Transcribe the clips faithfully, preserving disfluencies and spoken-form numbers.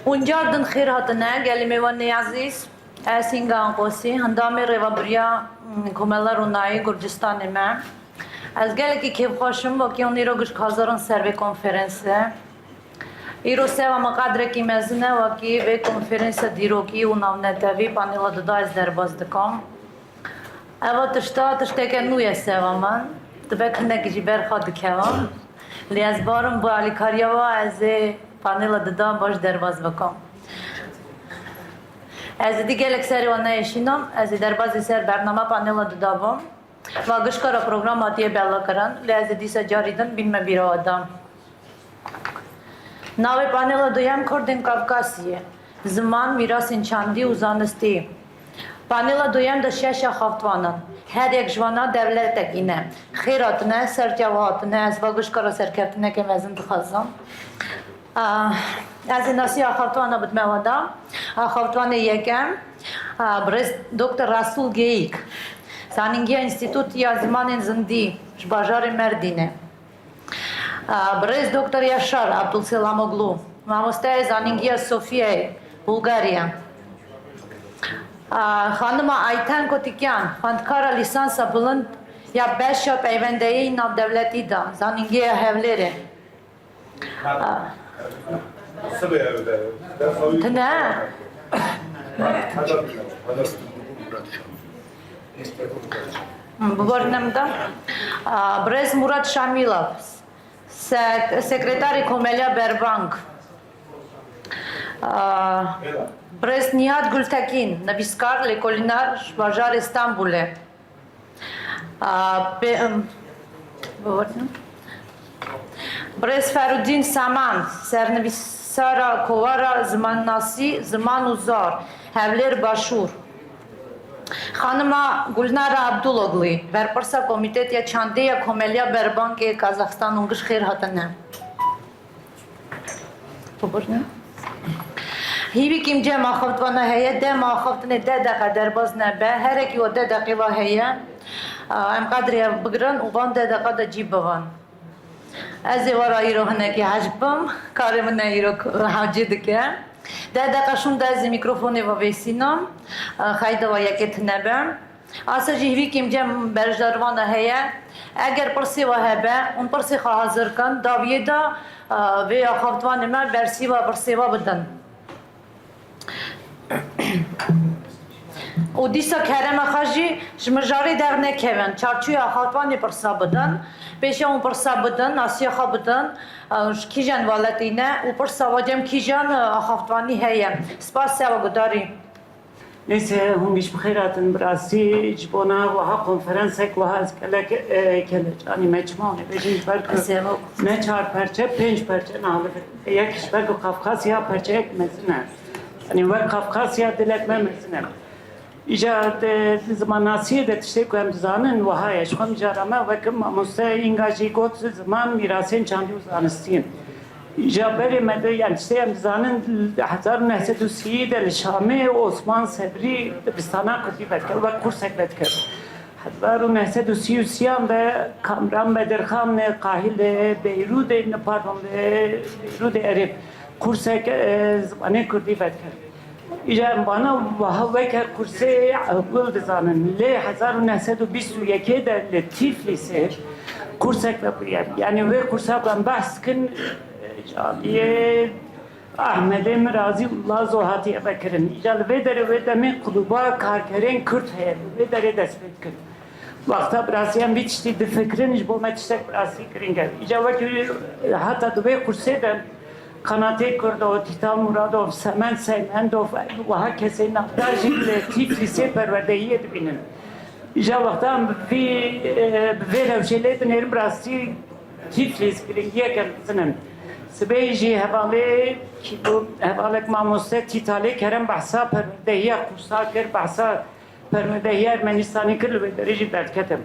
Hûn car din xêr hatine, gelî mêvanê ezîz. Ez Hînga Anqosî, endamê Rêvebiriya, mm, Komela Ronayî Gurcistanê me. Ez gelekî kêfxweş im, wekî hûn îro gişk hazir in ser vê konferanse. Îro seva me qedrekî mezin e, wekî vê konferanse dîrokî û navnetewî panela duda ez derbas dikim. Eva tişta, tişteke nû ye seva min. Divek hinekî jî ber xwe dikevim. Lê ez barim bi alîkariya we ez ê panela duda baş derbas bikim. Ez êdî gelek serê we neêşînim, ez ê derbasî ser bername panela duda bim. Va gişka re program hatiye belakirin, lê ez ê dîsa carî din bînme bîra we de. Navê panela duyem Kurdên Kafkasiyê, ziman, mîrasên çandî û zanistî. Panela duyem de şeş axaftvan in. Her yek ji wana dewletekî ne. Xêr hatine, ser çav hatine, ez va gişka re serkeftineke mezin dixwazim. Ah, ez ê nasî axaftwana bidime we de. Axaftvanê yekem, ah, birêz Doktor Resul Geyik, zanîngiya Înstîtûtî ya Zimanên Zindî ji bajarê Merdînê. Ah, birêz Doktor Yaşar Abdulselamoglu, mamosteyê zanîngiya Sofiyayê, Bulgarya. Ah, xanima Ayten Kotikyan, xwendkara lîsansa bilind ya beşa peywendeyî navdewletî de, zanîngiya Hewlêrê. Tine. Biborîne min de. Birêz Murat Şamîlov, sek-, sekreterê Komeliya Berbank. Birêz Nihat Gultekin, nivîskar, lêkolînar ji bajarê Stenbolê. A, pê-, em, Birêz Ferudîn Saman, sernivîsara Kovara Zimannasî, Ziman û Zor, Hewlêr Başûr. Xanima Gulnara Abduloglu, berpirsa Komîtetiya Çandê ya Komeliya Berbankê Kazaxstan, hûn giş xêr hatine. Hîvî kîmce ma axaftvana heye, dema axaftinê deh deqe derbas nebe, herekî wa deh deqê wa heye, a, em qedrê hev bigirin û van deh deqa de cî bivin. Ez ê wara îro hinekî hej bim, karê min e îro hewcê dike. Deh deqa şûnde ez ê mîkrofonê ve vêsînim, a, xeyda wa yekê tine be. Asa jî hîvîkî min cem berjdarvana heye. Eger pirsê we hebe, hûn pirsê xwe hazir kin, dawiyê de, e, vê axaftvanê me bersîva pirsê we bidin. Û dîsa kerema xwe jî ji mijarê dernekevin, çarçoya axaftvanê pirsa bidin, pêşiya hûn pirsa bidin, nasiya xwe bidin, e, ji kîjan welatî ne û pirsa we cem kîjan, e, axaftvanî heye. Spas, sewa gudarî. Neyse, hûn giş bi xêr hatin, bi rastî ji bona wiha konferansek wiha ez gelek, e, kelecanî me çima hûn ê bêjin ji ber ku ne çar perçe, pênc perçe niha li vir. Yek ji ber ku Kafkasya perçeyek mezin e. Yanî wek Kafkasya dilek me mezin e. Îca di, di zimannasiyê de tiştê ku em dizanin wiha ye. Ji xwe mijara me wek mamoste Înga jî got, ziman mîrasên çandî û zanistî ye. Îca berê me de, yani tiştê em dizanin, hezar û neh sed û sî de li Şamê Osman Sebrî dibistana kurdî vedikir, wek kursek vedikir. Hezar û neh sed û sî û sî an de Kamran Bedirxan li Qahîlê, Beyrûdê, ne, pardon, li Beyrûdê erê kursek, e, zimanê kurdî vedikir. Îca em vana wiha weke kursê ewil dizanin. Lê hezar û neh sed û bîst û yekê de li Tiflisê kursek vebûye. Yanî wê kursa ku em behs dikin, e, ji aliyê Ahmedê Mirazî û Lazo hatiye vekirin. Îca li vê derê wê demê klûba karkerên Kurd heye. Li vê derê dest pê dikin. Wexta bi rastî em vî tiştî difikirin, ji bo me tiştek bi rastî girîng e. Îca wekî heta di vê kursê de Kanatê Kurdo, Tîta Muradov, Semen Seymendov, wiha kesên navdar jî li Tiflisê perwerdehiyê dibînin. Îca wexta em bi vî, e, bi vê rewşê lê dinêrin, bi rastî Tiflis girîngiyeke mezin in. Sibê jî hevalê kî bû, hevalek mamoste Tîtalê Kerem behsa perwerdehiya kursa kir, behsa perwerdehiya Ermenistanê kir, li wê derê jî derdiketim.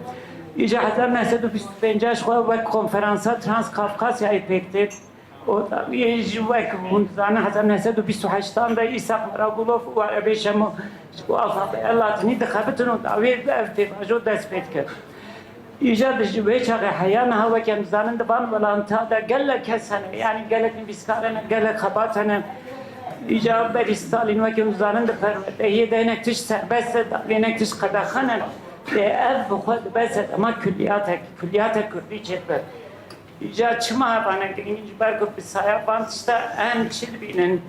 Îca hezar neh sed û bîst û pênc ji xwe wek konferansa Transkafkasyayê pêk tê. Û dawiyê jî wek hûn dizanin, hezar neh sed û bîst û heşt an de Îsak Maragulov û Erebê Şemo ji bo alfabeya latinî dixebitin û dawiyê ev pêvajo dest pê dikir. Îja di ji wê çaxê heya niha wek em dizanin di van welata de gelek kes hene, yanî gelek nivîskar hene, gelek xebat hene. Îca berî Stalîn, wekî hûn dizanin, di perwerdehiyê de hinek tişt serbest e, da hinek tişt qedexan e. Lê ev bi xwe dibe sedema kulliyatek, kulliyate kurdî çêdibe. Îca çima evane girîng? Ji ber ku bi saya van tişta em çi dibînin?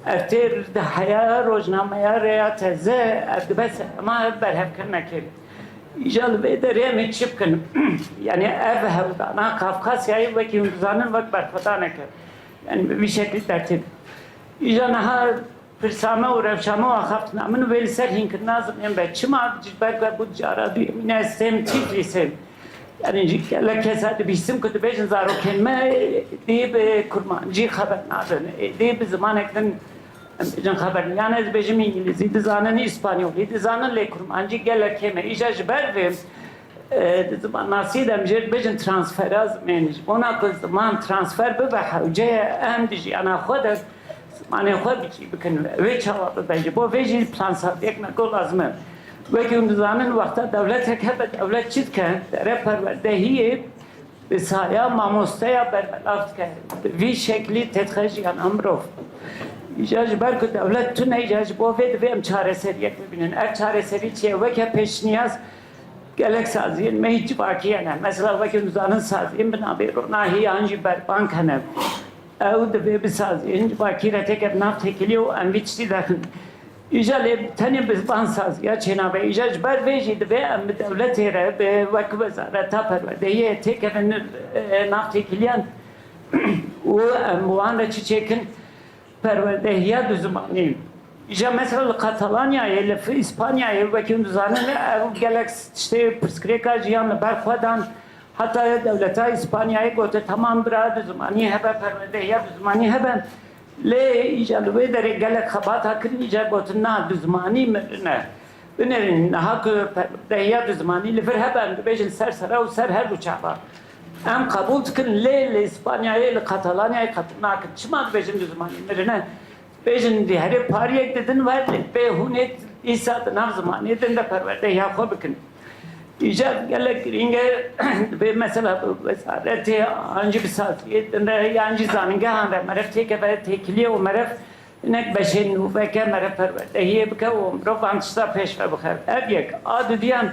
Ev tê di heya rojnameya rêya teze, ev dibe sedema berhevkirinekê. Îca li vê derê em ê çi bikin? Yani ev hewldana Kafkasyayê, wekî hûn dizanin, wek berxwedanek e. Yani bi vî şeklî dertî. Îja niha pirsa me û rewşa me û axaftina min wê li ser hînkirina zimanê be. Çima? Ji ber ku bû cara duyemîn e, ez têm Tiflisê. Yani ji gelek kesa dibîsim ku dibêjin zarokên me êdî bi kurmancî xeber nadin, êdî bi zimanek din, em bêjin, xeber, yani ez bêjim îngilîzî dizanin, îspanyolî dizanin, lê kurmancî gelek kêm e. Îja ji ber vê, e, di zimannasî de em jê dibêjin transfera zimên. Ji bona ku ziman transfer bibe, hewce ye em di jiyana xwe de zimanê xwe bicî bikin. Wê çawa bibe? Ji bo vê jî plansaziyek me got lazim e. Wekî hûn dizanin, wexta dewletek hebe, dewlet çi dike? Dere perwerdehiyê bi saya mamosteya berbelav dike. Bi vî şeklî têdixe jiyana mirov. Îja ji ber ku dewlet tune, îja ji bo vê divê em çareseriyek bibînin. Ev çareserî çi ye? Weke pêşniyaz, gelek saziyên me hîn civakî hene. Mesela wekî hûn dizanin, saziyên bi navê Ronahî yan jî Berbank hene. Ew divê bi saziyên civakî re têkevin nav têkiliyê û em vî tiştî derxin. Îja lê tenê bi van saziya çênabe. Îja ji ber vê jî divê em bi dewletê re, bi wek wezareta perwerdehiyê têkevin, e, nav têkiliyan û em bi wan re çi çêkin? Perwerdehiya du zimanî. Îja mesela li Katalanyayê, li F-, Îspanyayê, wekî hûn dizanin, ew gelek tiştê pirsgirêka jiyan li ber xwe dan. Heta dewleta Îspanyayê gote, tamam bira, du zimanî hebe, perwerdehiya du zimanî hebe. Lê îja li wê derê gelek xebata kirin, îja gotin, na, du zimanî mirin e. Binêrin, niha ku perwerdehiya du zimanî li vir hebe, em dibêjin ser sera û ser her du çava. Em qebûl dikin, lê li Îspanyayê, li Katalanyayê qebûl nakin. Çima dibêjin du zimanî mirin e? Dibêjin, di herê pariyek didin we, lê bê hûn ê dîsa di nav zimanê din de perwerdehiya xwe bikin. Îcar gelek girîng e, divê mesela bi wezaretê an jî bi saziyê din re yan jî zanîngehan re meriv têkeve têkiliyê û meriv hinek beşên nû veke, meriv perwerdehiyê bike û mirov van tişta pêş ve bixe. Ev yek. A dudiyan,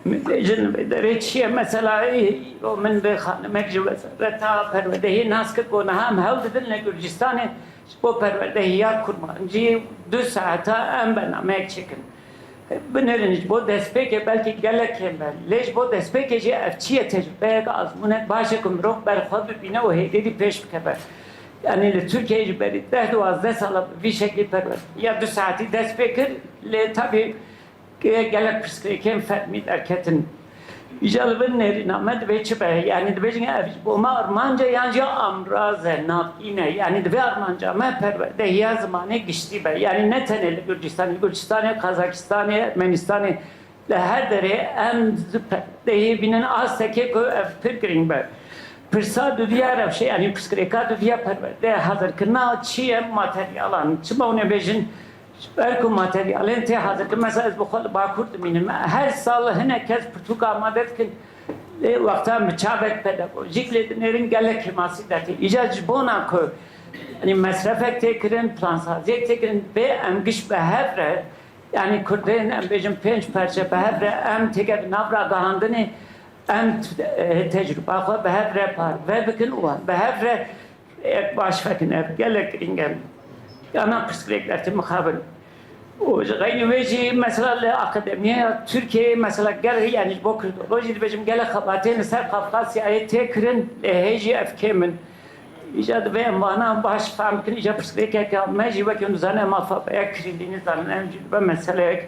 min bêjin vê derê çi ye? Mesela îro min bi xanimek ji wezareta perwerdehiyê nas kir, got, niha em hewl didin li Gurcistanê ji bo perwerdehiya kurmancî du saeta em bernameyek çêkin. Binêrin, ji bo destpêkê belkî gelek kêm be. Lê ji bo destpêkê jî ev çi ye? Tecrubeyek, azmûnek baş e ku mirov ber xwe bibîne û hêdî dî pêş bikeve. Yanî li Tirkiyeyê ji berî deh duwazdeh sala bi vî şeklî perwer ya du saetî dest pê kir. Lê tabî gelek pirsgirêkên fermî derketin. Îja li vir nêrîna me divê çi be? Yanî dibêjin ev ji bo me armanc e yan jî amraz e, navîn e. Yanî divê armanca me perwerdehiya zimanê giştî be. Yanî ne tenê li Gurcistanê, Gurcistanê, Kazakistanê, Ermenistanê, li her derê em zi-, perwerdehiyê bînin astekê ku ev pir girîng be. Pirsa dudiya rewşê, yanî pirsgirêka dudiya perwerde hazirkirina çi ye? Materyalan. Çima hûn ê bêjin? Ji ber ku materyalên tê hazirkirin, mesela ez bi xwe li Bakur dimînim. Her sal hinek kes pirtûk amade dikin. Lê wexta em bi çavek pedagojîk lê dinêrin, gelek kêmasî dertê. Îcar ji bona ku, yanî, mesrefek tê kirin, plansaziyek tê kirin, bê em giş bi hev re, yanî, kurdên, em bêjin, pênc perçe bi hev re em têkevin nav ragihandinê, em t-, e, tecrûba xwe bi hev re parve bikin û em bi hev re yek baş fekin. Ev gelek girîng e. Yana pirsgirêk dertê mixabin. Û ji xeynî wê jî mesela li akademiya Tirkiyeyê mesela gel, yanî ji bo kurdolojî dibêjim, gelek xebatên li ser Kafkasyayê tê kirin, lê hê jî ev kêm in. Îca divê em vana baş fehm bikin, îca pirsgirêkeke me jî wekî hûn dizanin em alfabeyek kirîlî nizanin, em jî dibe meseleyek.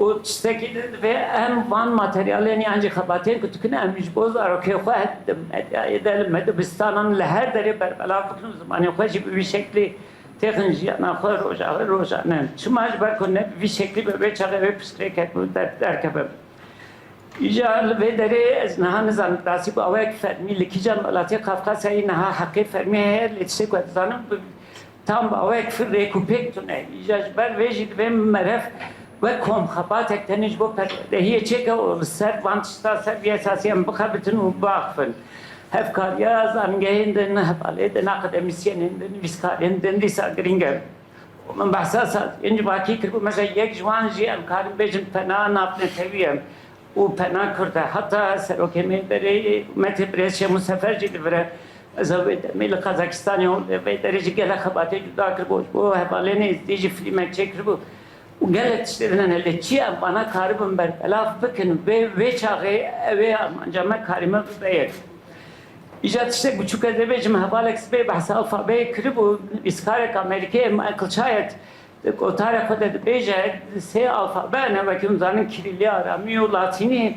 Û tiştekî din divê em van materyalên yan jî xebatên ku dikin em ji bo zarokê xwe di medyayê de, li me-, dibistanan, li her derê berbelav bikin û zimanê xwe jî bi vî şeklî têxin jiyana xwe roja, rojane. Çima? Ji ber ku ne bi vî şeklî be, vê çaxê vê pirsgirêkek bi der-, derkeve. Îcar li vê derê ez niha nizanim, rastî bi awayek fermî li kîjan welatê Kafkasyayê niha heqê fermî heye, lê tiştê ku ez dizanim, bi Tam bi awayek firrêk û pêk tune. Îja ji ber vê jî divê meriv wek komxebatek tenê ji bo perwerdehiyê çêke û li ser van tişta ser vî esasî em bixebitin û biaxifin. Hevkariya zanîngehên din, hevalê din, akademîsyenên din, nivîskarên din dîsa girîng e. Min behsa saziyên civakî kiribû, mesela yek ji wan jî em karin bêjin pena navnetewî ye û pena Kurd e. Heta serokê me berê hikûmetê birêz Şêmû Sefer jî li vir e. Mesela wê demê li Qazakistanê û li vê derê jî gelek xebatê cuda kiribû. Ji bo hevalên êzdî jî filmek çêkiribû. Û gelek tiştê din hene. Lê çi em vana karibin berbelav bikin, vê, vê çaxê ew ê armanca me karî me bibe yek. Îcar tiştek biçûk ez ê bêjim, hevalek sibê behsa alfabeyê kiribû, nivîskarek Amerîkeyê Michael Chayet di gotarê xwe de dibêje, sê alfabe hene, wekî hûn zanin, Kirîlî, Aramî û Latînî,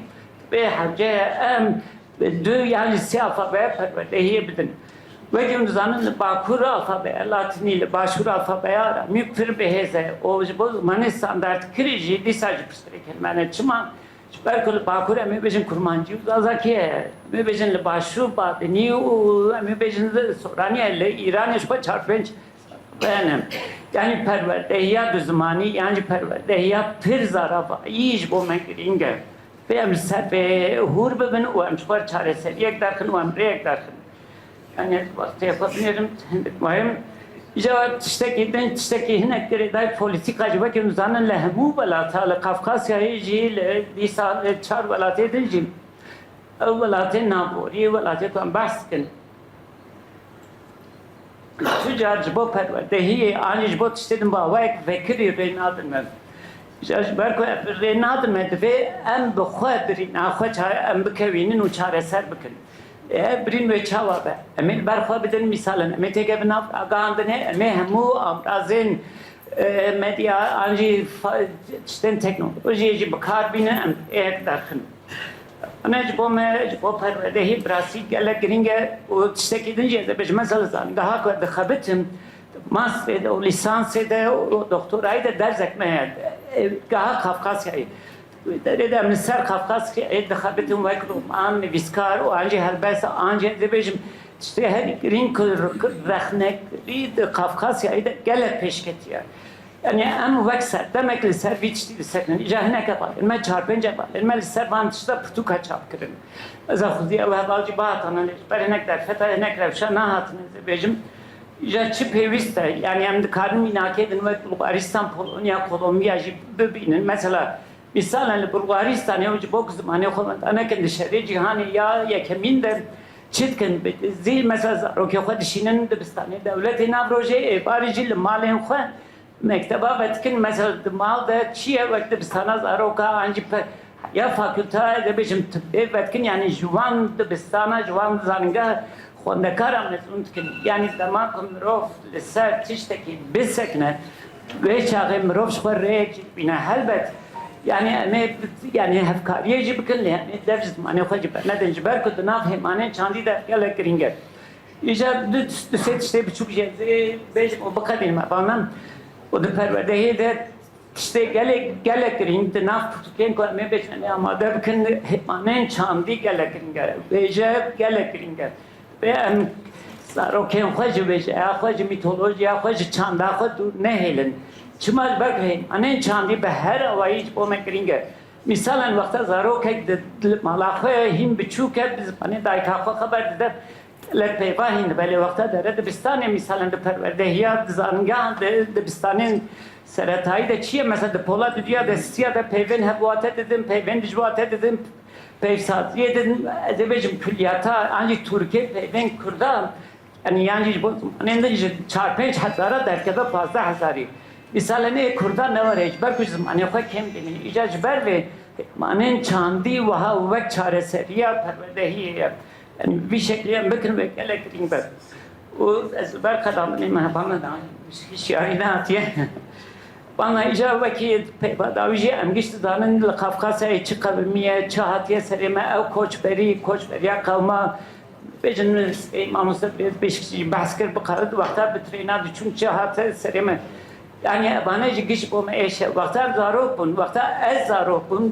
dibê hewce ye em bi du yan jî sê alfabeya perwerdehiyê bidin. Wekî hûn dizanin, li Bakur alfabeya Latînî, li Başûr alfabeya Aramî pir bi hêz e. Û ji bo zimanê standardkirî jî dîsa jî pirsgirêkên me ne. Çima? Ji ber ku li Bakur em ê bêjin Kurmancî û Zazakî ye. Em ê bêjin li Başûr Badinî û em ê bêjin Soranî ye. Li Îranê ji xwe çar pênc bene. Yanî perwerdehiya duzimanî yan jî perwerdehiya pir zaravayî ji bo me girîng e. Vê em li ser vê hûr bibin û em ji xwe çareseriyek derxin û em rêyek derxin. Yanî ez wextê xwe binêrim, hindik muhim. Îca tiştekî din, tiştekî hinek girêdayî polîtîka jî, wekî hûn dizanin, li hemû welata, li Kafkasyayê jî, li dîsa li çar welatê din jî, ew welatên navborî, welatê ku em behs dikin, tu car ji bo perwerdehiyê an jî ji bo tiştê din bi awayek vekirî rê nadin me. Îca ji ber ku ev rê nadin me, divê em bi xwe birîna xwe ça-, em bikewînin û çareser bikin. Ê, ev birîn wê çawa be? Em ê li ber xwe bidin, mîsal in, em ê têkevin nav ragihandinê, em ê hemû amrazên, e, medya an jî fa-, tiştên teknolojiyê jî bi kar bînin, em ê yek derxin. Ane ji bo me, ji bo perwerdehî bi rastî gelek girîng e û tiştekî din jî ez ê bêjim, mesela zanîngeha ku dixebitim, masterê de û lîsansê de û doktorayê de derzek me heye, e, geha Kafkasyayê. Wê derê de em li ser Kafkasyayê dixebitin wek roman, nivîskar û an jî helbest, an jî ez ê bêjim, tiştê herî girîng ku rexnekirî di Kafkasyayê de gelek pêşketiye. Yanî em wek serdemek li ser vî tiştî disekinin. Îca hinek hevalên me, çar pênc hevalên me li ser van tişta pirtûka çap kirin. Ez xwezî ew heval jî bihatana lê ji ber hinek derfeta, hinek rewşa nehatine, ez ê bêjim. Îca çi pêwîst e? Yanî em dikarin mînakê din wek Bulgaristan, Polonya, Kolombiya jî bibînin. Mesela, mîsalen li Bulgaristanê ew ji bo ku zimanê xwe wenda nekin di şerê cîhanê ya yekemîn de çi dikin? Bi dizî, mesela zarokê xwe dişînin dibistanê dewletê nav rojê, êvarî jî li malên xwe mekteba vedikin. Mesela di mal de çi ye wek dibistana zaroka an jî pe-, ya fakulta, ez ê bêjim, tibê vedikin, yanî ji wan dibistana, ji wan zanîngeha xwendekaran mezûn dikin. Yanî dema ku mirov li ser tiştekî bisekine, wê çaxê mirov ji xwe rêyek jî dibîne. Helbet, yanî em ê, yanî hevkariyê jî bikin, lê em ê dev ji zimanê xwe jî bernedin. Ji ber ku di nav hêmanên çandî de gelek girîng e. Îcar du, du sê tiştê biçûk jî ez ê bêjim û biqedînim, ev a me. Û di perwerdehiyê de tiştê gelek, gelek girîng di nav pirtûkên ku em ê bêjin, em ê amade bikin, hêmanên çandî gelek girîng e. Wêje gelek girîng e. Vê em zarokên xwe ji wêjeya xwe, ji mîtolojiya xwe, ji çanda xwe dûr nehêlin. Çima? Ji ber ku hêmanên çandî bi her awayî ji bo me girîng e. Mîsalen, wexta zarokek di, di mala xwe hîn biçûk e, bi zimanê dayika xwe xeber dide, gelek peyva hîn dibe. Lê wexta dere dibistanê, mîsalen, di perwerdehiya, di zanîngehan, di dibistanên seretayî de çi ye? Mesela di pola duduya destiya de peyvên hevwate didin, peyvên dijwate didin, peyvsaziyê didin, ez ê bêjim kuliyata, an jî tûrikê peyvên kurda. Yanî, yan jî ji bo zimanên din ji çar pênc hezara derkeve pazdeh hezarî. Mîsalen ê kurda ne were, ji ber ku ji zimanê xwe kêm dimîne. Îcar ji ber vê hêmanên çandî wiha wek çareseriya perwerdehiyê ye. Yanî vî şeklî em bikin wê gelek girîng be. Û ez li ber qedandinê me hevalna da hişyarî nehatiye. Bana îcar wekî peyva dawî jî em giş dizanin li Kafkasyayê çi qewimiye, çi hatiye serê me, ew koçberî, koçberiya qewma, bêjin, ê, mamoste Pêşkî jî behs kir, bi qe-, wexta bi trêna diçûn çi hate serê me. Yanî evane jî giş bo me êş e. Wexta em zarok bûn, wexta ez zarok bûm,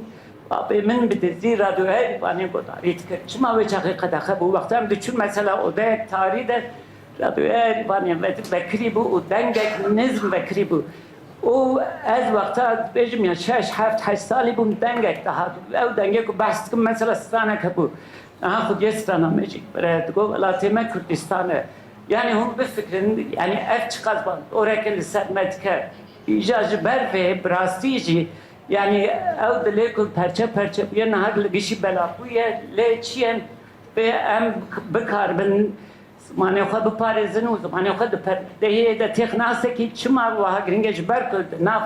babê min bi dizî Radyoya Erîvanê godarî dikir. Çima wê çaxê qedexe bû? Wexta em diçûn mesela odeyek tarî de Radyoya Erîvanê ve-, vekirî bû û dengek nizm vekirî bû. Û ez wexta dibêjim ya şeş, heft, heşt salî bûm, dengek dihat. Ew dengê ku behs dikim mesela stranek hebû. Aha xwediyê strana me jî bire digo welatê me Kurdistan e. Yani hûn bifikirin, yani ev çiqas bandoreke li ser me dike. Îja ji ber vê bi rastî jî, yani ew dilê ku perçe perçe bûye, niha li gişî bela bûye, lê çi ye? Vê em bikaribin zimanê xwe biparêzin û zimanê xwe di perdehiyê de têx nasekî. Çima wiha giring e? Ji ber ku di nav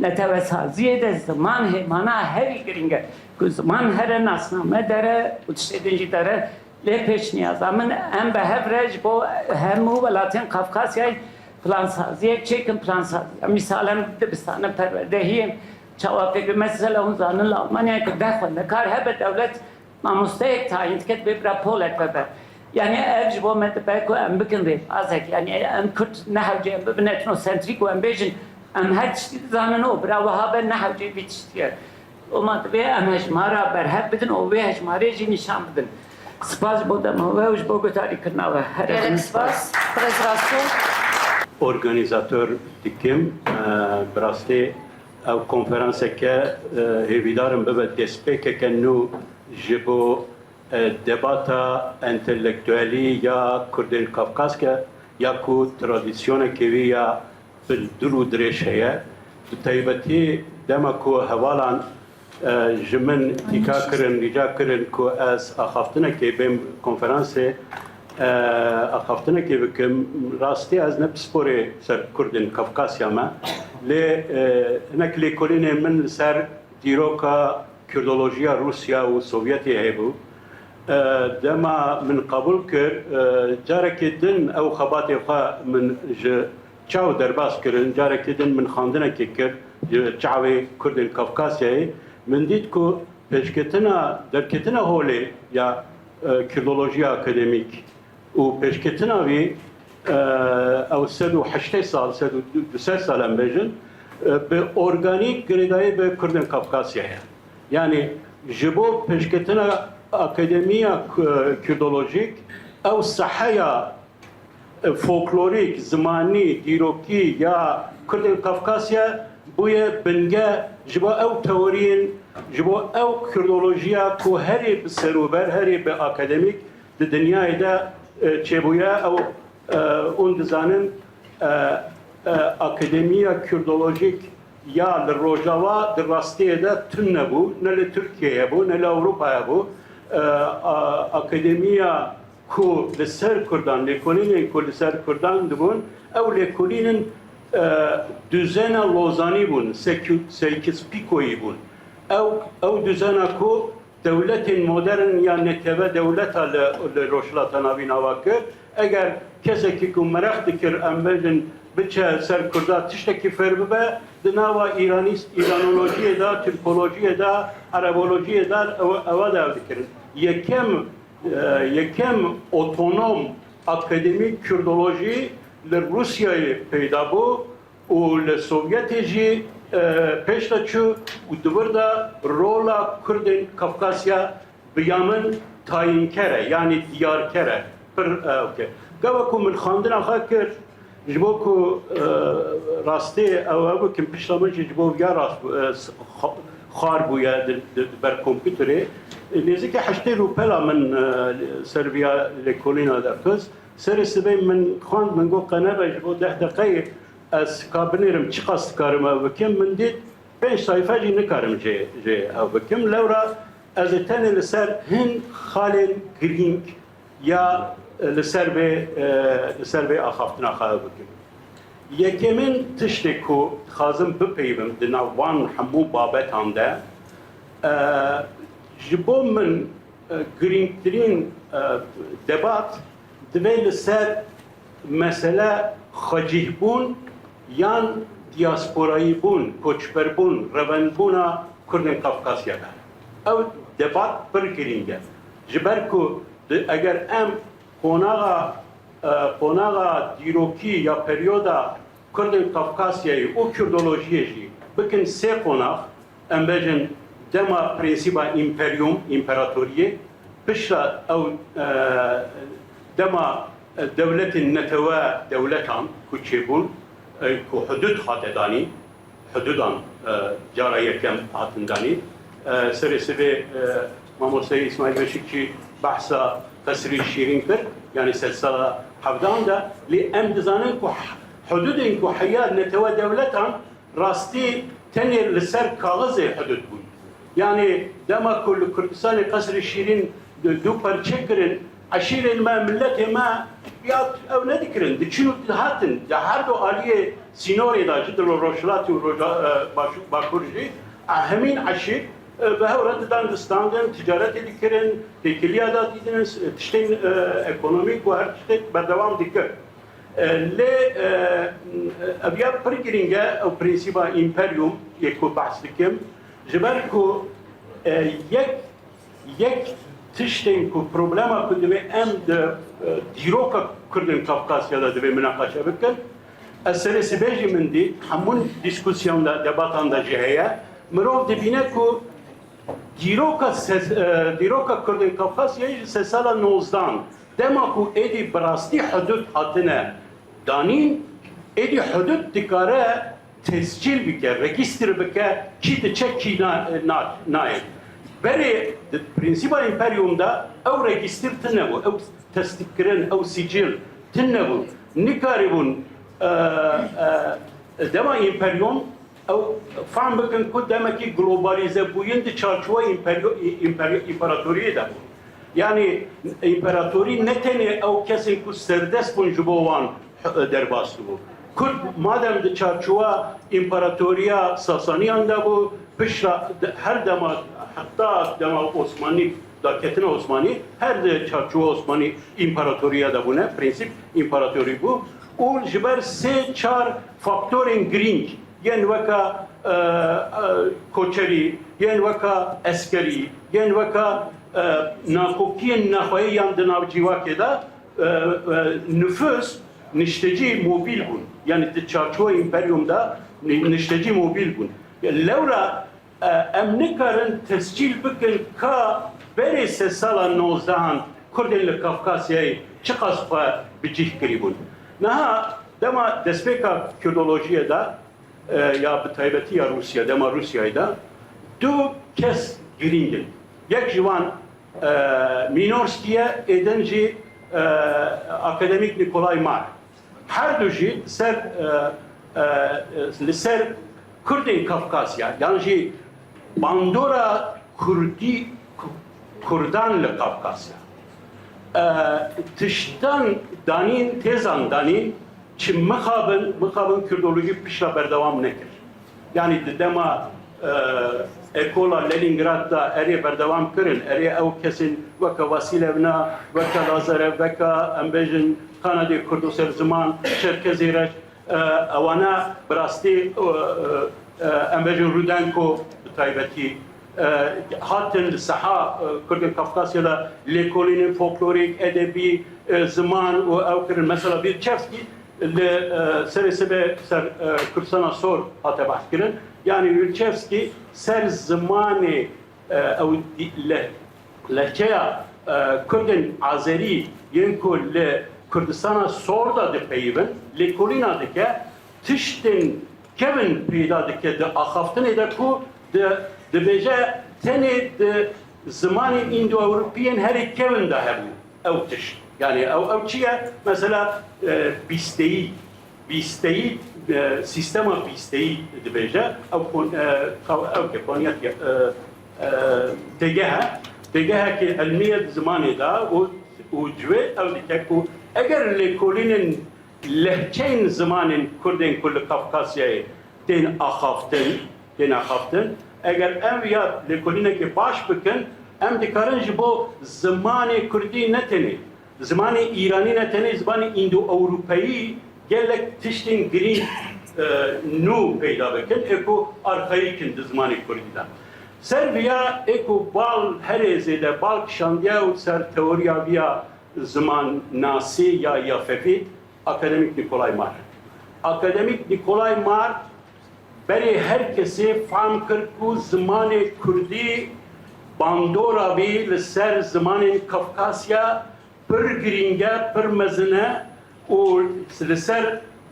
netewesaziyê de ziman hêmana herî giring e. Ku ziman here nasname dere û tiştê din jî dere. Lê pêşniyaza min, em bi hev re ji bo hemû welatên Kafkasyayê plansaziyek çêkin, plansaziya. Mîsal em dibistana perwerdehiyê çawa pêk be? Mesela hûn zanin li Almanyayê ku deh xwendekar hebe, dewlet mamosteyek tayîn dike, dibê bira polek vebe. Yani ev ji bo me dibe ku em bikin rêbazek. Yani em Kurd nehewce em bibin etnosentrîk û em bêjin, em her tiştî dizanin û bira wiha be, nehewce vî tiştî ye. Û ma divê em hejmara berhev bidin û wê hejmarê jî nîşan bidin. Spas ji bo dema we û ji bo gutarîkirina we. Here bin. Gelek spas. Birêz Rasto. Organîzator dikim, e, bi rastî ew konferanseke, e, hêvîdar im bibe destpêkeke nû ji bo, e, debata entelektuelî ya Kurdên Kafkaske ya ku tradisyonekê wî ya bi dûr û dirêj heye. Bi taybetî dema ku hevalan, e, ji min tîka kirin, rica kirin ku ez axaftinekê bêm konferansê, e, axaftinekê bikim. Rastî ez ne pisporê ser Kurdên Kafkasya me, lê, e, hinek lêkolînên min li ser dîroka Kurdolojiya Rûsya û Sovyetê hebû. E, dema min qebûl kir, e, carekê din ew xebatê xwe min ji çaw derbas kirin, carekê din min xwendinekê kir ji çavê Kurdên Kafkasyayê. Min dît ku pêşketina, derketina holê ya, e, Kurdolojiya akademîk û pêşketina wî, e, ew sed û heştê sal, sed û du sed sal em bêjin, e, bi organîk girêdayî bi Kurdên Kafkasya ye. Yani ji bo pêşketina akademiya ku-, kurdolojîk ew seheya, e, folklorîk, zimanî, dîrokî ya Kurdên Kafkasya bûye binge ji bo ew teoriyên, ji bo ew kurdolojiya ku herî bi serûber, herî bi akademîk di dinyayê de, e, çêbûye, ew, e, hûn dizanin, e, e, akademiya kurdolojîk ya li Rojava di rastiyê de tune bû, ne li Tirkiyeyê bû, ne li Ewropayê bû. E, a-, akademiya ku li ser Kurdan, lêkolînên ku li ser Kurdan dibûn, ew lêkolînin, e, duzena Lozanî bûn, Sekü-, Sykes-Picoyî bûn. Ew, ew duzena ku dewletên modern ya netewedewleta li, li Rojhilata Navîn ava kir. Eger kesekî ku meraq dikir, em bêjin, biçe ser Kurda tiştekî fêr bibe, di nava Îranîst-, Îranolojiyê de, Tirkolojiyê de, Erebolojiyê de ew, ewa de ew dikirin. Yekem, e, yekem otonom akademî Kurdolojî li Rûsyayê peyda bû. Û li Sovyetê jî, e, pêş de çû û di vir de rola Kurdên Kafkasya bi ya min tayînker e, yanî diyarker e, pir, e, ew ke. Gava ku min xwendina xwe kir, ji bo ku, e, rastî ew, ew bikim, pişta min jî ji bo viya rast bû, e, s-, xwe-, xwar bûye di, di, di ber kompûterê. Nêzîkî heştê rûpela min, e, ser viya lêkolîna de xist. Serê sibê min xwend, min got, qe nebe ji bo deh deqeyê ez ka binêrim, çiqas dikarim ew bikim, min dît pênc sayfe jî nikarim jê, jê ew bikim. Lewra ez ê tenê li ser hin xalên girîng ya li ser vê, e, li ser vê axaftina xwe ew bikim. Yekemîn tiştê ku dixwazim bipeyivim di nav van hemû babetan de, e, ji bo min, e, girîngtirîn, e, debat divê li ser mesele xwecihbûn yan diyasporayîbûn, koçberbûn, revendbûna Kurdên Kafkasya be. Ew debat pir girîng e. Ji ber ku di, eger em qonaxa, e, qonaxa dîrokî ya peryoda Kurdên Kafkasyayê û Kurdolojiyê jî bikin sê qonax, em bêjin dema prensîba împeryum, împeratoriyê, piştre ew, e, dema, e, dewletên netewe dewletan ku çêbûn, e, ku hudud hate danîn, hududan, e, cara yekem hatin danîn. E, serê sibê, e, Mamoste Îsmaîl Beşikçî behsa Qesrî Şîrîn kir, yanî sedsala hevdan de, lê em dizanin ku h-, hududên ku heya netewe dewletan rastî tenê li ser kaxizê hudud bûn. Yanî dema ku li Kurdistanê Qesrê Şîrîn du, du perçe kirin, eşîrên me, miletê me ya ew nedikirin, diçin û dihatin. Di her du aliyê sînorê de, ji di rojhilatî û roja, e, baş-, bakur jî, e, hemîn eşîr, e, bi hev re didan distandin, ticaretê dikirin, têkiliya da dîtin, tiştên, e, ekonomîk û her tiştê berdewam dikir. E, lê, e, ev ya pir girîng e, ew prensîba împeryum yê ku behs dikim, ji ber ku, e, yek, yek tiştên ku problema ku divê em di, e, dîroka Kurdên Kafkasya de divê minaqeşe bikin, ez serê sibê jî min dît, hemû dîskusyon de, debatan de jî heye, mirov dibîne ku dîroka se-, e, dîroka Kurdên Kafkasyayê ji sesala nozdan, dema ku êdî bi rastî hudud hatine danîn, êdî hudud dikare tescîl bike, regîstir bike, kî diçe, kî na-, na-, nayê. Berê di prensîba împeryum de ew regîstir tune bû, ew tesdîkkirin, ew sicil tune bû. Nikaribûn, e, e, dema împeryum ew fehm bikin ku demekî globalize bûyin di çarçowa împeryo-, împeryo-, împaratoriyê de bû. Yanî împeratorî ne tenê ew kesên ku serdest bûn ji bo wan, e, derbas dibû. Kurd madem di çarçowa împeratoriya Sasaniyan de bû, piştre de-, her dema, heta dema Osmanî, daketina Osmanî, her di çarçowa Osmanî împeratoriya de bûne, prensîp împeratorî bû û ji ber sê çar faktorên girîng, yên weka, e, e, koçerî, yên weka eskerî, yên weka, e, nakokiyên nexweyiyan di nav cîvakê de, e, e, nifus niştecî mobîl bûn. Yanî di çarçowa împeryum de ni-, niştecî mobîl bûn. Lewra, e, em nikarin tescîl bikin ka berê sedsala nozdehan Kurdên li Kafkasyayê çiqas xwe bi cih kirîbûn. Niha dema destpêka Kurdolojiyê de, e, ya bi taybetî ya Rûsya, dema Rûsyayê de, du kes girîng in. Yek ji wan, e, Mînorskî ye, ê din jî, e, akademîk Nikolay Mar. Her du jî li ser, e, e, e, li ser Kurdên Kafkasya, yan jî bandora Kurdî, Ku-, Kurdan li Kafkasya, e, tiştan danîn, têzan danîn, çi mixabin, mixabin Kurdolojî piştre berdewam nekir. Yanî di dema, e, ekola Leningrad de erê berdewam kirin, erê ew kesên weke Vasilevna, weke Lazarev, weke, em bêjin, Kanadê Kurdo ser ziman, Çerkezê Reş, e, ewana bi rastî, e, e, e, em bêjin Rudenko bi taybetî, e, hatin li seha, e, Kurdên Kafkasya de lêkolînên folklorîk, edebî, e, ziman û ew kirin. Mesela Wilczewski li, e, serê sibê ser, e, Kurdistana Sor hate behs kirin. Yanî Wilczewski ser zimanê, e, ew dî-, le-, lehçeya, e, Kurdên Azerî yên ku li Kurdistana Sor de dipeyivin, lêkolîna dike, tiştên kevin peyda dike di axaftinê de ku di-, dibêje tenê di zimanên Îndo-Ewropî yên herî kevin de hebû ew tişt. Yanî ew, ew çi ye? Mesela, e, bîsteyî, bîsteyî, e, sîstema bîsteyî dibêje. Ew kon-, e, ew ke konyet ye, e, e, têgeh e. Têgehekî ilmî ye di zimanê de û, û civê ew dike ku eger lêkolînên lehçeyên zimanên Kurdên ku li Kafkasyayê tên axaftin, tên axaftin. Eger em ya lêkolînekê baş bikin, em dikarin ji bo zimanê Kurdî ne tenê, zimanê Îranî ne tenê, zimanê Îndo-Ewropeyî gelek tiştên girîng, e, nû peyda bikin, ê ku arxayîk in di zimanê Kurdî de. Ser viya ê ku bal herê zêde bal kişandiye û ser teoriya viya zimannasî ya Yafevît, akademîk Nikolay Mar. Akademîk Nikolay Mar berê her kesê fehm kir ku zimanê Kurdî bandora wî li ser zimanên Kafkasya pir girîng e, pir mezin e û li ser,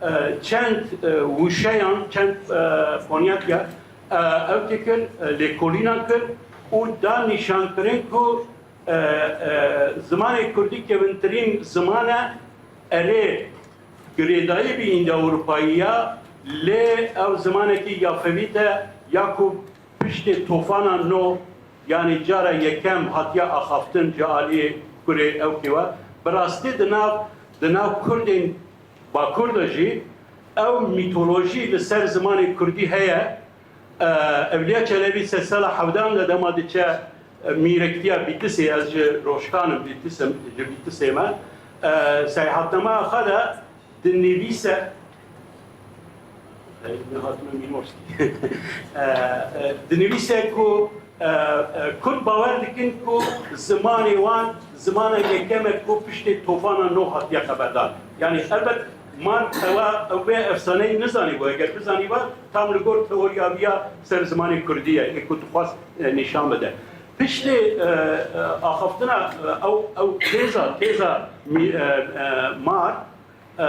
e, çend, e, wişeyan, çend, e, konyetiya, e, ew kir, e, lêkolîna kir û da nîşankirin ku, e, e, zimanê Kurdî kevintirîn ziman e, Erê, girêdayî bi Îndo-Ewropayiya, lê ew zimanekî yafevît e ya ku piştê tofana no, yanî cara yekem hatiye axaftin ji aliyê kurê ewkê we. Bi rastî di nav, di nav Kurdên Bakur de jî ew mîtolojî li ser zimanê kurdî heye. E, Ewliya Çelebî sedsala hevdehan de dema diçe, e, mîrektiya Bîtisê, ez ji Roşkan im, Bîtis im, ji Bîtisê me. E, seyahatnameya xwe de dinivîse, e, nehatime Mînorskî. E, e, dinivîse ku, e, e, Kurd bawer dikin ku zimanê wan zimana yekem e ku piştê tofana no hatiye xeberdan. Yanî elbet man ewa, ew vê efsaneyê nizanîbû, eger bizanîba, tam li gor teoriya wî ya ser zimanê kurdî ye, ê ku dixwast, e, nîşan bide. Piştê, e, e, axaftina, e, ew, ew têza, têza mî-, e, e, Mar, e,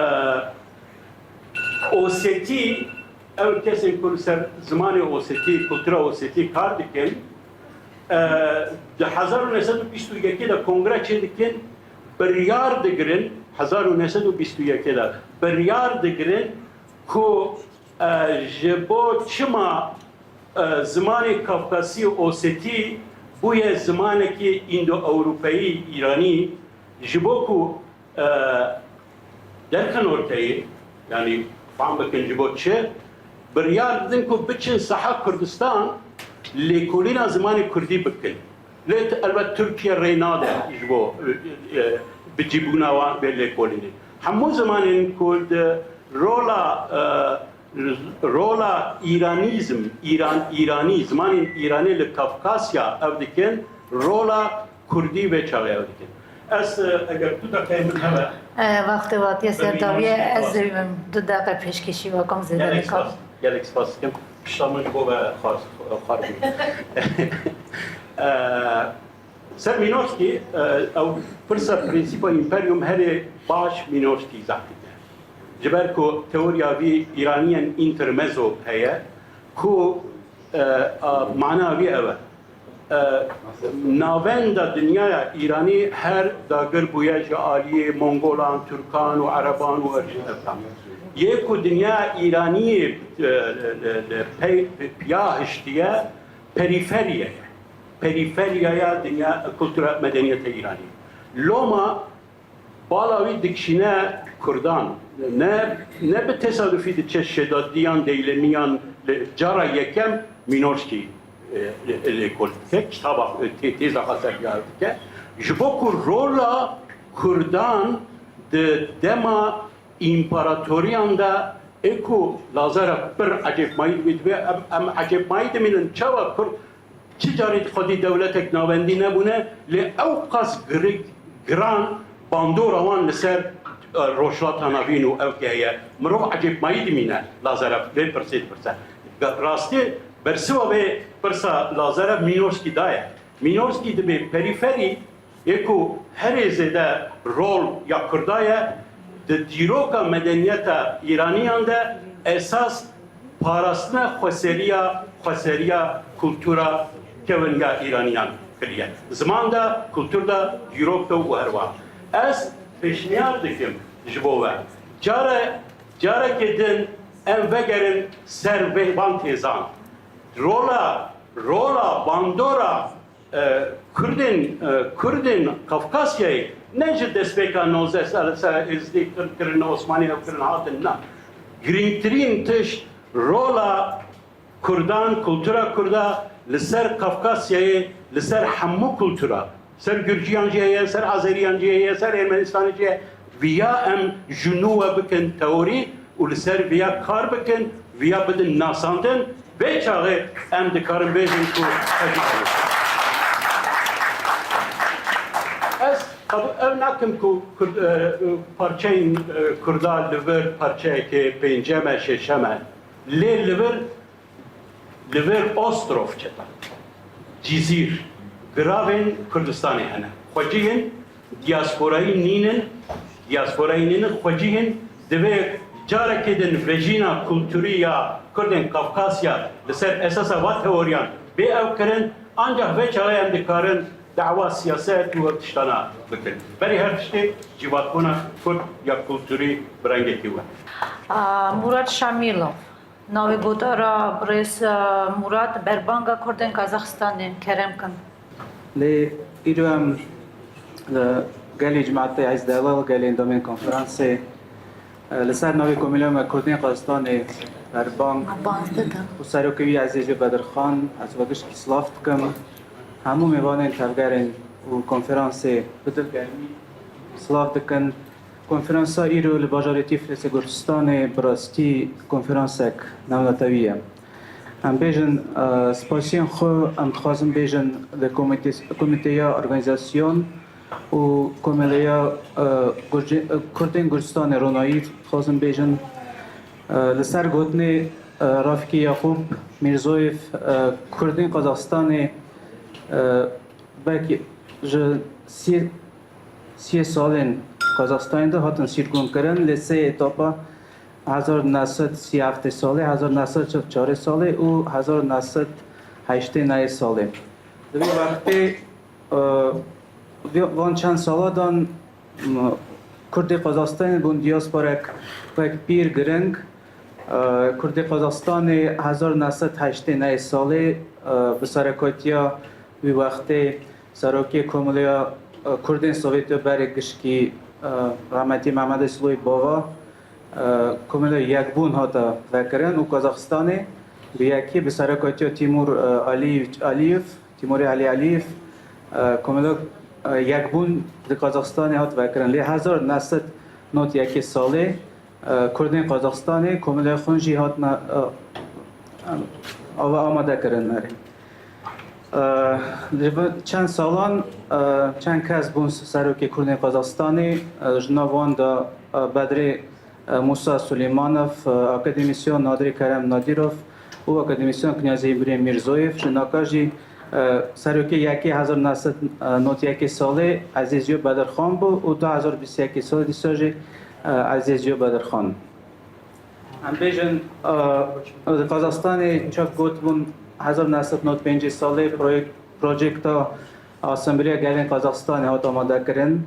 Osetî, ew kesên ku li ser zimanê Osetî, kultura Osetî kar dikin, e, di hezar û neh sed û bîst û yekê de kongre çêdikin, biryar digirin, hezar û neh sed û bîst û yekê de biryar digirin ku, e, ji bo çima, e, zimanê Kafkasî Osetî bûye zimanekî Îndo-Ewropeyî Îranî, ji bo ku, e, derxin orteyê, yanî fam bikin ji bo çi, biryar didin ku biçin saha Kurdistan lêkolîna zimanê kurdî bikin. Lê t-, elbet Tirkiye rê nade ji bo, e, e, bicîbûna wan vê lêkolînê. Hemû zimanên ku di rola, e, rola Îranîzm, Îran, Îranî, zimanên Îranê li Kafkasya ew dikin, rola Kurdî vê çaxê ew dikin. Ez, e, eger du deqeyê min hebe. E, wextê watiye ser daviye, ez, e, du deqe pêşkêşî we kom zêde. Gelek spas, gelek spas dikim. Pişta min ji bo ve xwar, xwar bû. E, ser Mînorskî, e, ew pirsa prensîpa împeryum herê baş Mînorskî izah dike. Ji ber ku teoriya vî Îraniyên intermezzo heye, ku, e, a, mana vî ev e. E, navenda dinyaya Îranî her dagir bûye ji aliyê Mongolan, Tirkan û Ereban û her ji ev tam. Yê ku dinyaya Îraniyê, e, li, li, li pey, piya hiştiye, perîferiye ye. Perîferiyaya dinya, kultura, medeniyeta Îranî. Loma bala wî dikişîne Kurdan. Ne, ne bi tesadufî diçe Şedadiyan, Deylemiyan, li cara yekem Mînorskî, e, lê, lêkol dike, kitaba, e, tê-, têza xwe ser diyar dike. Ji bo ku rola Kurdan di dema împaratoriyan de, ê ku Lazara pir ecêbmayî dibê, dibê em, em ecêbmayî dimînin, çawa Kurd Çi carî xwedî dewletek navendî nebûne, lê ew qas girik, giran bandora wan li ser, e, Rojhilata Navîn û ev ke heye. Mirov ecêbmayî dimîne Lazara vê pirsê dipirse. Rastî bersiva vê pirsa Lazara Mînorskî daye. Mînorskî dibê perîferî Yê ku herê zêde rol ya Kurda ye, di dîroka medeniyeta Îraniyan de esas parastina xweseriya, xweseriya kultura kevin ya Îraniyan kiriye. Ziman de, kultur de, dîrok de û herwiha. Ez pêşniyar dikim ji bo we. Care, carekê din em vegerin ser vê van têzan. Rola, rola, bandora e, Kurdên, e, Kurdên Kafkasyayê ne ji destpêka nozdeh sal, sala Êzidî kir-, kirin, Osmanî ew kirin hatin, na. Girîngtirîn tişt rola Kurdan, kultura Kurda li ser Kafkasyayê, li ser hemû kultura, ser Gurciyan jî heye, ser Azeriyan jî heye, ser Ermenistanê jî heye, viya em ji nû ve bikin teorî û li ser viya kar bikin, viya bidin nasandin. Vê çaxê em dikarin bêjin ku hejmar bû. Ez qebû-, ev nakim ku Kurd, e, e, parçeyên, e, Kurda li vir parçeyekê pêncem e, şeşem e. Lê li vir, li vir ostrof çeta, cizîr, giravên Kurdistanê hene. Xwecihîn, diasporayî nînin, diasporayî nînin, xwecihîn, divê carekê din vejîna kulturî ya Kurdên Kafkasya li ser esasa va teoriyan bê ew kirin, ancak vê çaxê em dikarin dawa siyaset û ev tiştana bikin. Berî her tiştê civakbûna Kurd ya kulturî bi rengekî we. Murat Şamîlov. Navê gotara birêz Murat, berbanga Kurdên Kazaxistanê, kerem kin. Lê îro em li gelê cimatê ez delal gelê endamên konferansê li ser navê Komîleya me Kurdên Kazaxistanê berbang û serokê wî Ezîz Bedirxan ez we gişkî silav dikim. Hemû mêvanên tevgerên û konferansê bi dilgermî silav dikin. Konferansa îro li bajarê Tîflisê Gurcistanê bi rastî konferansek navnetewî ye. Em bêjin spasiyên xwe em dixwazin bêjin li komîteya organîzasyon û komîleya Kurdên Gurcistanê Ronayî dixwazin bêjin. Li ser gotinê Rafikê Yaqûb Mîrzoyev, Kurdên Qazaxistanê belkî ji sî siyê salên Qazaxistanê de hatin sîrgûn kirin, lê sê etapa hezar neh sed sî heftê salê, hezar neh sed çil çarê salê û hezar neh sed heştê nehê salê. Di vî wextê van çend sala de Kurdê Qazaxistanê bûn diasporek wek pîr giring. Kurdê Qazaxistanê hezar neh sed heştê nehê salê bi serekatiya wî wextê Serokê Komîleya Kurdên Sovyetê berê gişkî rehmetî Mehmedê Siloyî Bava, Komîleya Yekbûn hate vekirin û Kazaxistanê bi yekê bi serekatiya Tîmûr Alîyev, Tîmûrê Alî Alîyev, Komîleya Yekbûn di Kazaxistanê hat vekirin. Lê hezar neh sed nod yekê salê Kurdên Qazaxistanê komîleya xwe jî hatine ava amade kirin merê. Li çend salan çend kes bûn serokê Kurdên Qazaxistanê, ji nav wan de Bedrê Musa Suleymanov, akademîsyon Nadirê Kerem Nadirov û akademîsyon Knyazê Îbrahîm Mîrzoyev, ji naka jî Serokê yekê hezar neh sed nod yekê salê Ezîzyo Bedirxan bû û du hezar bîst yekê salê dîsa jî Ezîzyo Bedirxan. Em bêjin, di Qazaxistanê çak gotibûn hezar neh sed nod pêncê salê proyek-, projekta Asembleya Gelên Qazaxistanê hat amade kirin.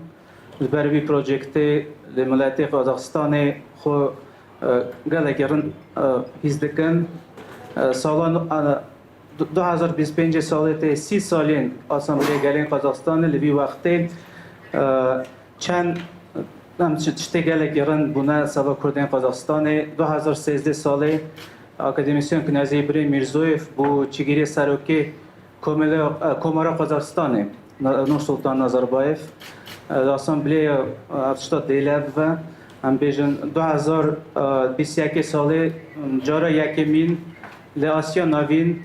Li ber vî projektê li miletê Qazaxistanê xwe gelekî rind hîs dikin. Salan du hezar bîst pêncê salê tê sî salên Asembleya Gelên Qazaxistanê li vî wextê çend em tiştê gelekî rind bûne seba Kurdên Qazaxistanê. Du hezar sêzdeh salê akademîsyen Knyazê Îbrahîm Mîrzoyev bû çigîrê serokê Komele, Komara Qazaxistanê, Nur Sultan Nazarbayev, li Asambleya ev tişta dêle bibe. Em bêjin du hezar bîst yekê salê cara yekemîn li Asya Navîn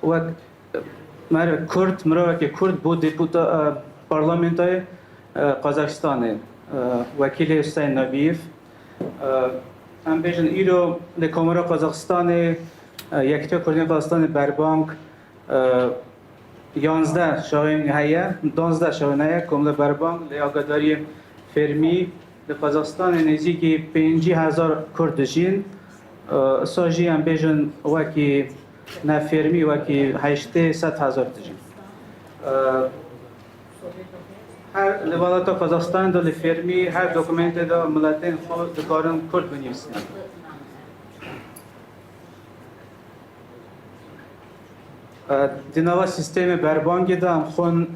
wek merv Kurd, mirovekê Kurd bû deputa Parlamentoyê Qazaxistanê, wekîlê Hüseyin Nabiyev. Em bêjin îro li Komara Qazaxistanê Yekîtiya Kurdên Qazaxistanê berbang yanzdeh şahên heye, danzdeh şahên heye, komle berbang li agadariyê fermî li Qazaxistanê nêzîkî pêncî hezar Kurd dijîn. Sa jî em bêjin wekî nefermî, wekî heştê sed hezar dijîn. Her li welata Qazaxistanê de li fermî her dokumentê de miletên xwe dikarin Kurd binivîsin. Di nava sîstemê berbangê de em xwin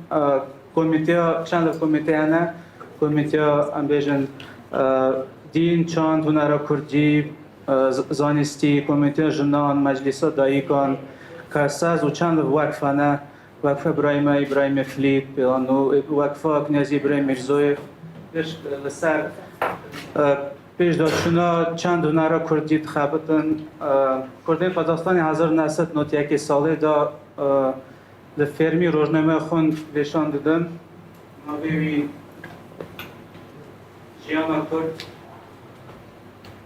komîteya, çend komîte hene, komîteya em bêjin dîn, çand, hunera kurdî, zanistî, komîteya jinan, meclîsa dayikan, karsaz û çend wekf hene, Wekfa Birayê me Îbrahîmê Filîp, yan û Wekfa Knyazî Îbrahîm Mîrzoyê, pişt li ser pêşdaçûna çend hunera kurdî dixebitin. Kurdên Qazaxistanê hezar neh sed nod yekê salê de li fermî rojnameya xwe vêşan didin. Navê wî Jiyana Kurd.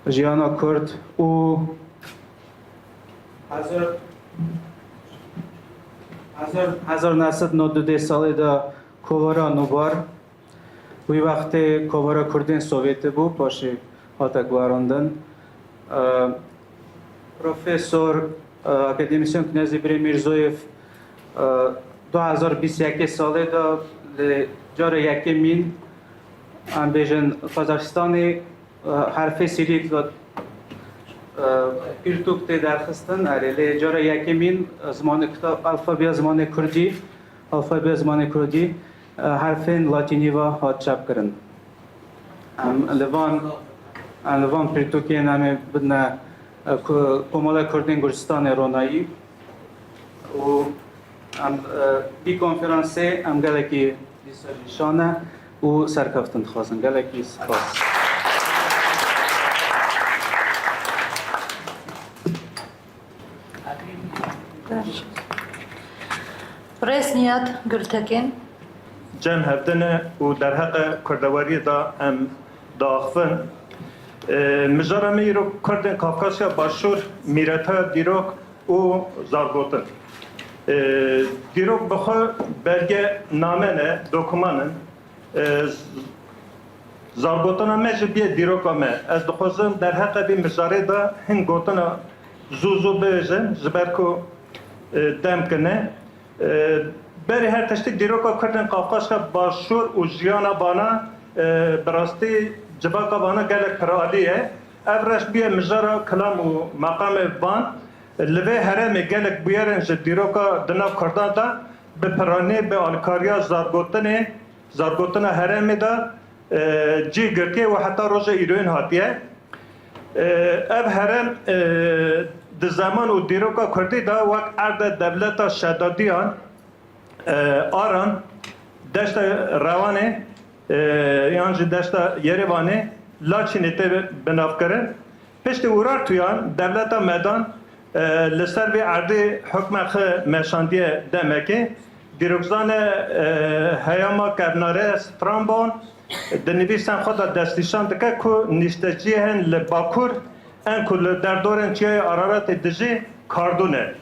Jiyana Kurd û hezar, hezar, hezar neh sed nod û du salê de Kovara Nûbar, wî wextê Kovara Kurdên Sovyetê bû, paşê hate guherandin. Profesor, akademîsyen Knyazî Birê Mîrzoyev, du hezar bîst yekê salê de li cara yekemîn, em bêjin, Kazaxistanê, e, herfê sîrî, e, pirtûk tê derxistin. Erê, lê cara yekemîn, e, zimanê kita-, alfabeya zimanê kurdî, alfabeya zimanê kurdî, e, herfên latînî ve hat çapkirin. Em li van, em li van pirtûkên em ê bidine, e, ku-, Komala Kurdên Gurcistanê Ronayî û em, e, vî konferansê em gelekî dîsa jî şan e û serkeftin dixwazin. Gelekî spas. Birêz Niyad Gultekin. Cem hevdin e û derheqe kurdewariyê de em diaxivin. E, mijara me îro Kurdên Kafkasya Başûr, mîreta dîrok û zargotin. E, dîrok bi xwe belge name ne, dokuman in. E, z-, zargotina me jî bîye dîroka me. Ez dixwazim derheqe vî mijarê de hin gotina zû zû bibêjim, ji ber ku, e, dem kine. E, berî her tiştî dîroka Kurdên Qafqaşka Başûr û jiyana vana, e, bi rastî civaka vana gelek piralî ye. Ev reş bûye mijara kilam û meqamê van. Li vê herêmê gelek bûyerên ji dîroka di nav Kurdan de bi piranî, bi alîkariya zargotinê, zargotina herêmê de, e, cî girtiye û heta roja îroyîn hatiye. E, ev herêm, e, di zeman û dîroka kurdî de wek erde dewleta Şedadiyan, e, Aran, deşta Rewanê, e, yan jî deşta Yerêvanê, Laçînê tê binavkirin. Piştî Urartuyan dewleta Medan, e, li ser vê erdê hukmê xwe meşandiye demekê. Dîrokzane, e, heyama kevnare Strambon di nivîsên xwe de destnîşan dike ku nîşteciyên li Bakur ên ku li derdorên Çiyayê Araratê dijî kardû ne.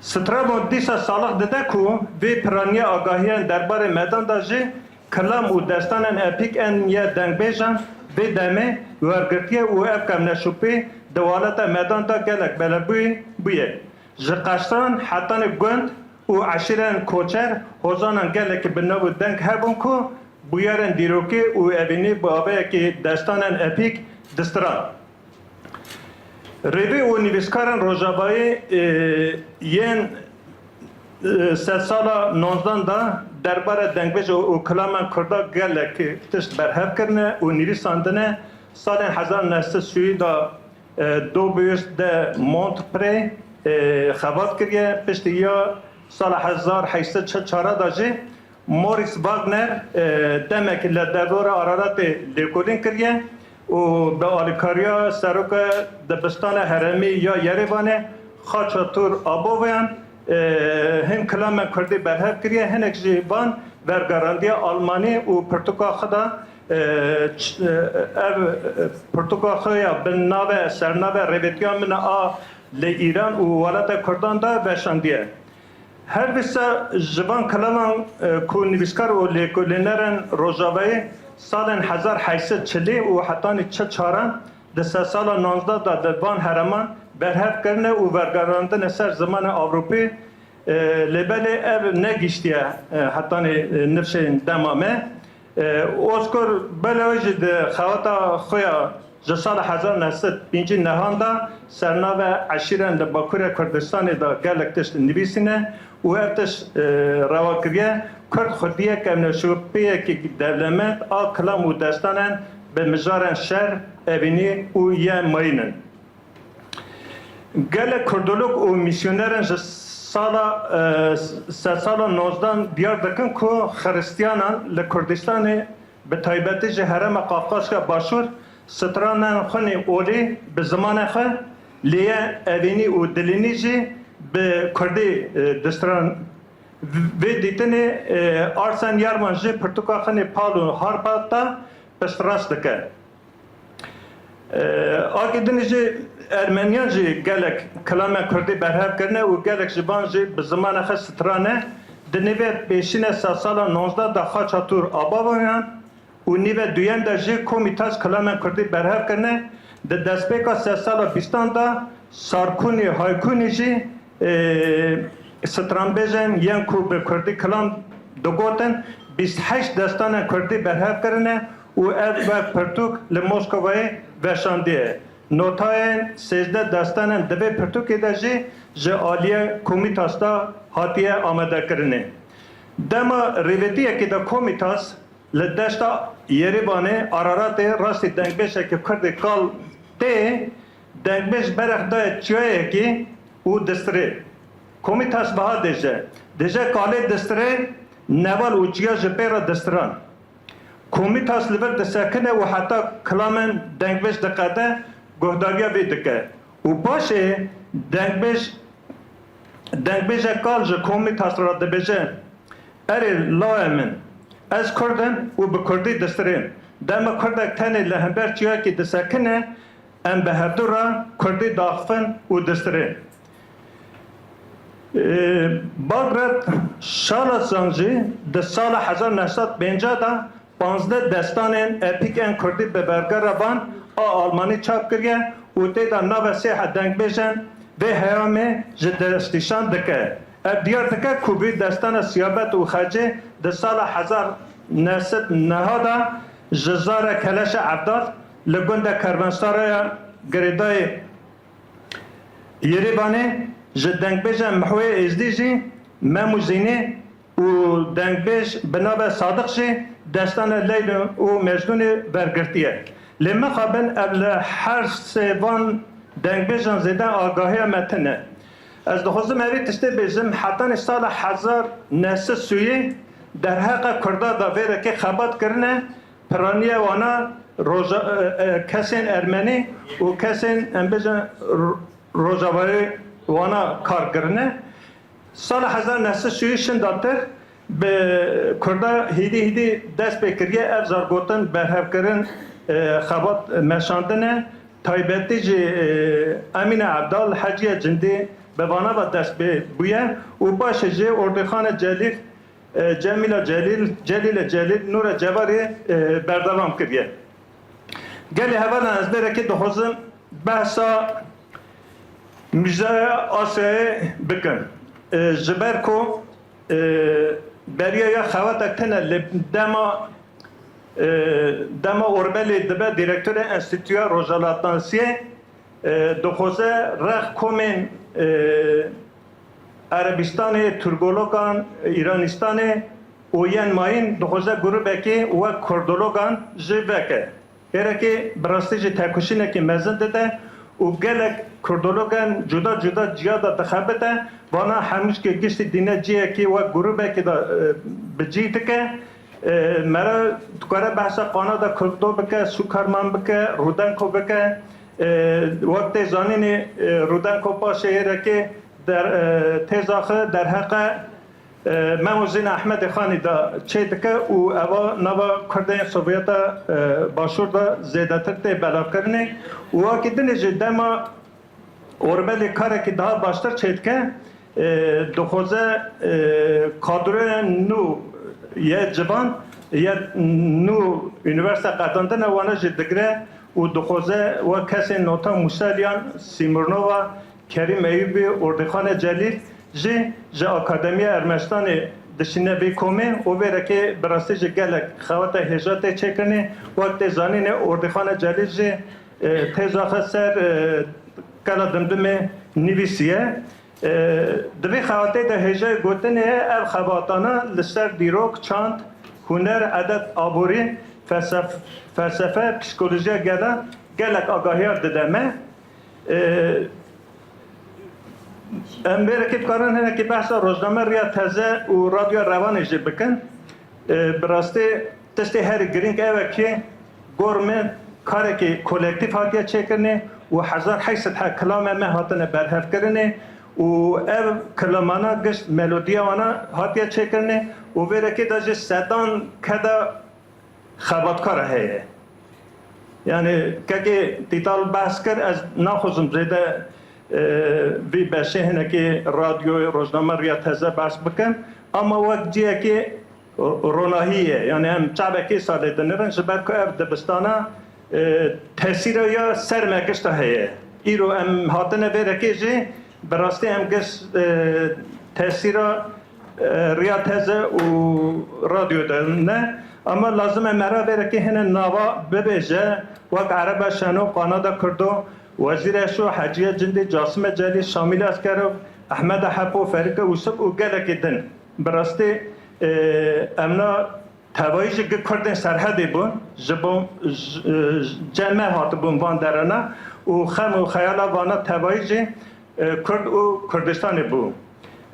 Strabon dîsa salix dide ku vê piraniya agahiyên derbarê Medan de jî kilam û destanên epîk ên ya dengbêjan vê demê wergirtiye û ev kevneşopî di welata Medan de gelek belebûyî bûye. Ji qeştan hetanî gund û eşîrên koçer hozanan gelekî bi nav û deng hebûn ku bûyerên dîrokî û evînî bi avayekî destanên epîk distiran. Rêvî û nivîskarên Rojavayî, e, yên, e, sedsala nonzdan de derbarê dengbêj û, û kilamên Kurda gelek tişt berhev kirine û nivîsandine. Salên hezar neh sed sûyî de, e, Dobius de Montpré, e, xebat kiriye. Piştî ya sala hezar heyşt sed çar de jî Maurice Wagner, e, demekî li derdora Araratê lêkolîn kiriye û bi alîkariya seroka dibistana herêmî ya Yerêvanê Xaçatûr Aboviyan, e, hin kilamên kurdî berhev kiriye, hinek jî van vergerandiye Almanî û pirtûka xwe de, e, ç-, e, ev, e, pirtûka xwe ya bi nave, sernave Rêvetiya Min a li Îran û Welata Kurdan de veşandiye. Her wisa ji van kilaman, e, ku nivîskar û lêkolînerên Rojavayî salên hezar heyşt sed çilî û hetanî çil çaran di sedsala nonzda de di van herêman berhev kirine û vergerandine ser zimanê Ewropî, e, lê belê ev negihiştiye, e, hetanî, e, nifşên dema me. E, Ozgur Belew jî di xewata xwe ya ji sala hezar neh sed pêncî nehan de sernave eşîrên li Bakurê Kurdistanê de gelek tişt nivîsîne û ev tişt, e, rewa kiriye, Kurd xwediyê kevneşopiyekî dewlemend a kilam û destanên bi mijarên şer, evînî û yên mayîn in. Gelek kurdolog û misyonerên ji sala, e, sedsala nozdan diyar dikin ku Xiristiyanan li Kurdistanê, bi taybetî ji herêma Qafqaşka Başûr, stranên xwe nê olî bi zimanê xwe, lê ye evînî û dilînî jî bi kurdî, e, distran. Vê dîtinê, e, Arsen Yarman jî pirtûka xwe nê Pal û Harpata piştrast dike. E, Akî din jî Ermeniyan jî gelek kilamên kurdî berhev kirine û gelek ji van jî bi zimanê xwe strane. Di nîvê pêşîne sedsala nozda de Xaçatûr Ababayan û nîvê duyem de jî Komîtaç kilamên kurdî berhev kirine. Di destpêka sedsala bîstan de Sarkûnî Haykûnî jî, e, stranbêjên yên ku bi kurdî kilam digotin, bîst heşt destanên kurdî berhev kirine û ev wek pirtûk li Moskovayê veşandiye. Notayên sêzdeh destanên di vê pirtûkê de jî ji aliyê Komitas de hatiye amadekirinê. Dema rêvebiriyekê de Komitas li deşta Yerîvanê, Araratê, rastî dengbêjekî kurdî kal tê, dengbêj berek daye çiyayekî û distirê. Komitas biha dêje, dêje kalê distirê neval û çiya ji pê re distiran. Komitas li vir disekine û heta kilamên dengbêj diqede, guhdariya vê dike. Û paşê dengbêj, dengbêjek kal ji Komitas re dibêje, Erê lawê min, ez kurd im û bi kurdî distirêm. Dema kurdek tenê li hember çiyakî disekine, em bi hevdu re kurdî daxivin û distirên. Bagrat Şalazan jî di sala hezar neh sed pêncah de panzdeh destanên epîk ên kurdî bi belge re van a almanî çap kiriye û tê de navê sê dengbêjên vê heyamê ji destnîşan dike. Ev diyar dike ku vî destana Siyabet û Xecê di sala hezar neh sed neh de ji Zara Keleşa Evdal li gunda Kervansaraya girêdayî Yerîvanê ji dengbêja Mihwê Êzdî jî, Mem û Zînê û dengbêj bi navê Sadiq jî destana Leyl û Mecnûnê wergirtiye. Lê mixabin ev li her sê van dengbêjan zêde agahiya me tune. Ez dixwazim evî tiştê bêjim, hetanî sala hezar neh sed sûyê derheqa Kurda da vê rekê xebat kirine, piraniya wana roja-, e, e, kesên Ermenî û kesên, em bêjin, ro-, Rojavayê wana kar kirine. Sala hezar neh sed sûyê şindatir bi Kurda hîdî hîdî dest pê kiriye ev zargotin berhevkirin, e, xebat meşandine. Taybetî jî, e, Emîne Evdal, Heciye Cindî bi vana ve dest pê bûye û paşê jî Ordîxane Celîl, e, Cemîla Celîl, Celîle Celîl, Nûre Cevarê, e, berdewam kiriye. Gelê hevalan, ez vê rekê dixwazim behsa Mîzaya Asyayê bikim. E, ji ber ku, e, beriya ya xewatek tune li dema, e, dema Orbelê dibe direktorê Enstîtuya Rojhelatnasiyê, e, dixwaze rex komên, e, Erebistanê, Turkologan, Îranistanê û yên mayîn dixwaze grûbekê wek Kurdologan jî veke. Hêrekê bi rastî jî tekoşînekî mezin dide û gelek Kurdologan cuda cuda ciya de dixebite, vana hemû ji giştî dîne cihekî wek grûbekî de, e, bi cî dike. E, mera dikare behsa Qanada Kurdo bike, Sukarman bike, Rudenko bike. E, wek tê zanînê, e, Rudenko paşê hêrekê der-, e, têza xwe derheqe, e, Mem û Zîn Ehmedê Xanî de çê dike û eva nava Kurdên Sovyeta, e, Başûr de zêdetir tê belavkirinê û wekî dinê jî dema Orbelê karekî daha baştir çêdike, e, dixwaze, e, kadroyên nû yê civan, yê nû unîversîte qedandine wana jî digire û dixwaze wek kesên Nota Mûselyan, Sîmurnova, Kerîm Eyûbî, Ordîxane Celîl jî ji Akademiya Ermenistanê dişîne vê komê û vê rekê bi rastî jî gelek xewata hêja tê çêkirinê. Wek tê zanînê Ordîxane Celîl jî, e, têza xwe ser, e, Kela Dimdimê nivîsiye. E, di vê xebatê de hêjayê gotinê ye, ev xebatana li ser dîrok, çand, huner, edet, aborî, felsef-, felsefe, psîkolojiya gelan gelek agahiya dide me. E, em vê rekê dikarin hinekî behsa rojname Riya Teze û Radyoya Rewanê jî bikin. E, bi rastî tiştê herî girîng ew e ku gor min karekî kolektîf hatiye çêkirinê û hezar heyt sed he kilame me hatine berhevkirinê û ev kilamana gişt melodiya wana hatiye çêkirinê û vê rekê de jî sedan keda xebatkar heye. Yani kekê Tîtal behs kir, ez naxwazim zêde, e, vî beşê hinekî radyoyê rojname Riya Teze behs bikim, ama wek cihekî ro-, ronahî ye. Yani em çavekê salê dinirin, ji ber ku ev dibistana, e, tesîra ya ser me gişta heye. Îro em hatine vê rekê jî, bi rastî em giş, e, tesîra, e, riya teze û radyo de ne. Ama lazim e me re vêrekê hene nava bibêje, wek Erebe Şeno, Qanada Kurdo, Wezîr Eşo, Heciye Cindî, Casime Celîl, Şamîl Eskerov, Ehmeda Hepo, Ferîke Ûsik û gelekî din. Bi rastî, e, em na tevayî jî gi Kurdên Serhedê bûn, ji bo, ji, cem me hatibûn van derana û xem û xeyala vana tevayî jî, e, Kurd û Kurdistanê bû.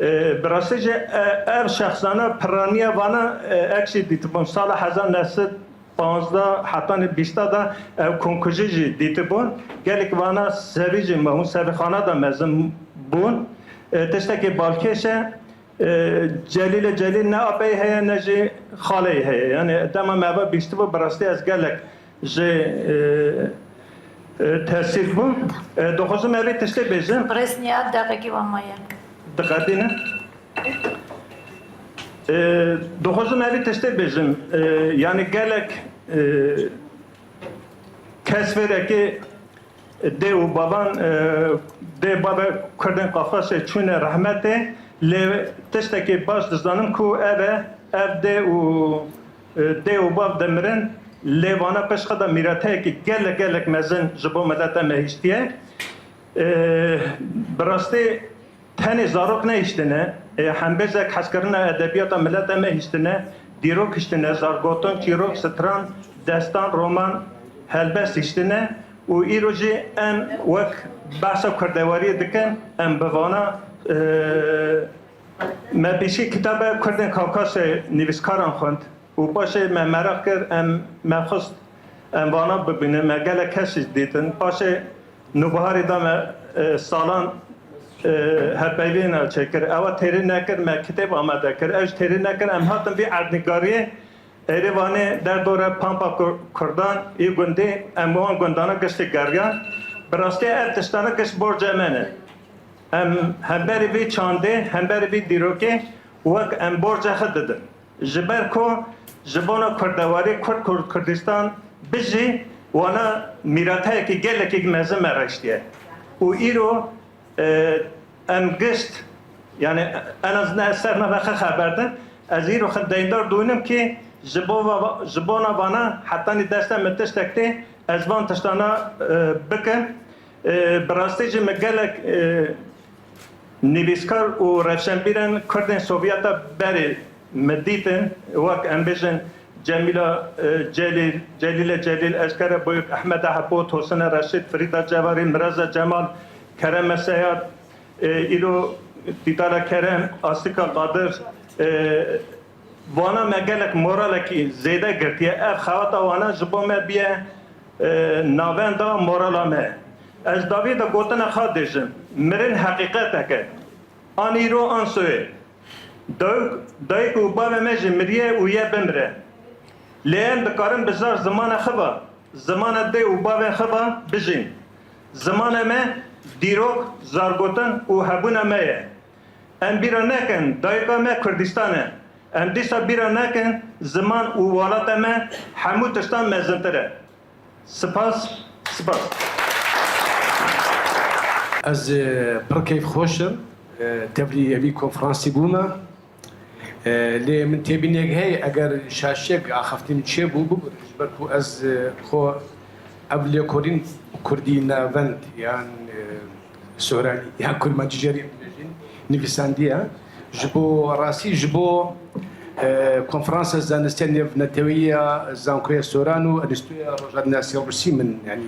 E, bi rastî jî, e, ev şexsana piraniya vana, e, ek jî dîtibûn. Sala hezar neh sed panzdeh hetanî bîsta de ev komkujî jî dîtibûn. Gelek vana sevî jî me hûn sevîxana de mezin bûn. E, tiştekî balkêş e. E, Celîle Celîl ne apeyî heye ne jî xaleyî heye. Yani dema me eva bîstibû, bi rastî ez gelek jê, e, e, tesîr bûm. E, dixwazim evî tiştê bêjim. Birêz Niyad deqekî wan maye. Diqetîne. E, dixwazim evî tiştê bêjim. E, yani gelek, e, kes vêrekê dê û bavan, e, dê bavê Kurdên Qafqasê çûne rehmetê, lê tiştekî baş dizanim ku ev e, ev dê û, e, dê û bav dimirin, lê vana pişt xwe de mîrateyekî gelek, gelek mezin ji bo mileta me hiştiye. E, bi rastî tenê zarok nehiştine, e, hembêzek hezkirina edebiyata mileta me hiştine, dîrok hiştine, zargotin, çîrok, stran, destan, roman, helbest hiştine û îro jî em wek behsa kurdewariyê dikin, em bi vana, e, me pêşî kitabe Kurdên Kawkasê nivîskaran xwend. Û paşê me meraq kir, em, me xwest em vana bibînin, me gelek kes jî dîtin. Paşê Nûbiharê da me, e, salan, e, hevpeyvîna çêkir. Ewa têrê nekir, me kitêb amade kir. Ew jî têrê nekir, em hatin vî erdnîgariyê Êrêvanê derdore Pampa Kur-, Kurdan, î gundî, em wan gundana giştî geriyan. Bi rastî ev tiştane gişt borcê me ne. Em hemberî vî çandê, hemberî vî dîrokê wek em borcê xwe didin. Ji ber ku ji bona kurdewarî Kurd, Kurd, Kurdistan bijî, wana mîrateyekî gelekî mezin me re hiştiye. Û îro, e, em gişt, yani en azından ez ser me ve xwe xeber dim, ez îro xwe deyndar dûnim ki ji bo va-, ji bona vana hetanî deste min tiştek tê, ez van tiştana, e, bikim. E, bi rastî jî min gelek, e, nivîskar û rewşenbîrên Kurdên Sovyeta berê min dîtin, wek em bêjin Cemîla, e, Celîl, Celîle Celîl, Ejgere Boyuk, Ehmeda Hepo, Tosine Reşîd, Firîda Cevarî, Miraza Cemal, Kereme Seyad, e, îro Tîtala Kerem, Astika Qadir, e, Vana me gelek moralekî zêde girtiye. Ev xewata wana ji bo me biye, e, navenda morala me. Ez dawî de gotina xwe dêjim. Mirin heqîqetek e. An îro an soyê. Dayik, dayik û bavê me jî miriye û ye bimire. Lê em dikarin bi zar zimana xwe ve, zimana dê û bavên xwe ve bijîn. Zimana me dîrok, zargotin û hebûna me ye. Em bîra nekin, dayika me Kurdistan e. Em dîsa bîra nekin, ziman û welata me hemû tiştan mezintir e. Spas, spas. Ez, e, pir keyfxweş im. E, tevlî evî konferansî bûme. E, lê min têbînek heye, eger şaşiyek axaftin çêbû, bibir. Ji ber ku ez, e, xwe ev lêkolîn kurdî navend yan, e, Soranî, yan kurmancî jê re dibêjin, nivîsandiye. Ji bo rastî, ji bo, e, Konferansa Zanistiya Nêvneteweyî ya Zankoya Soran û Enstîtuya Rojnasîya Rûsî min, yanî,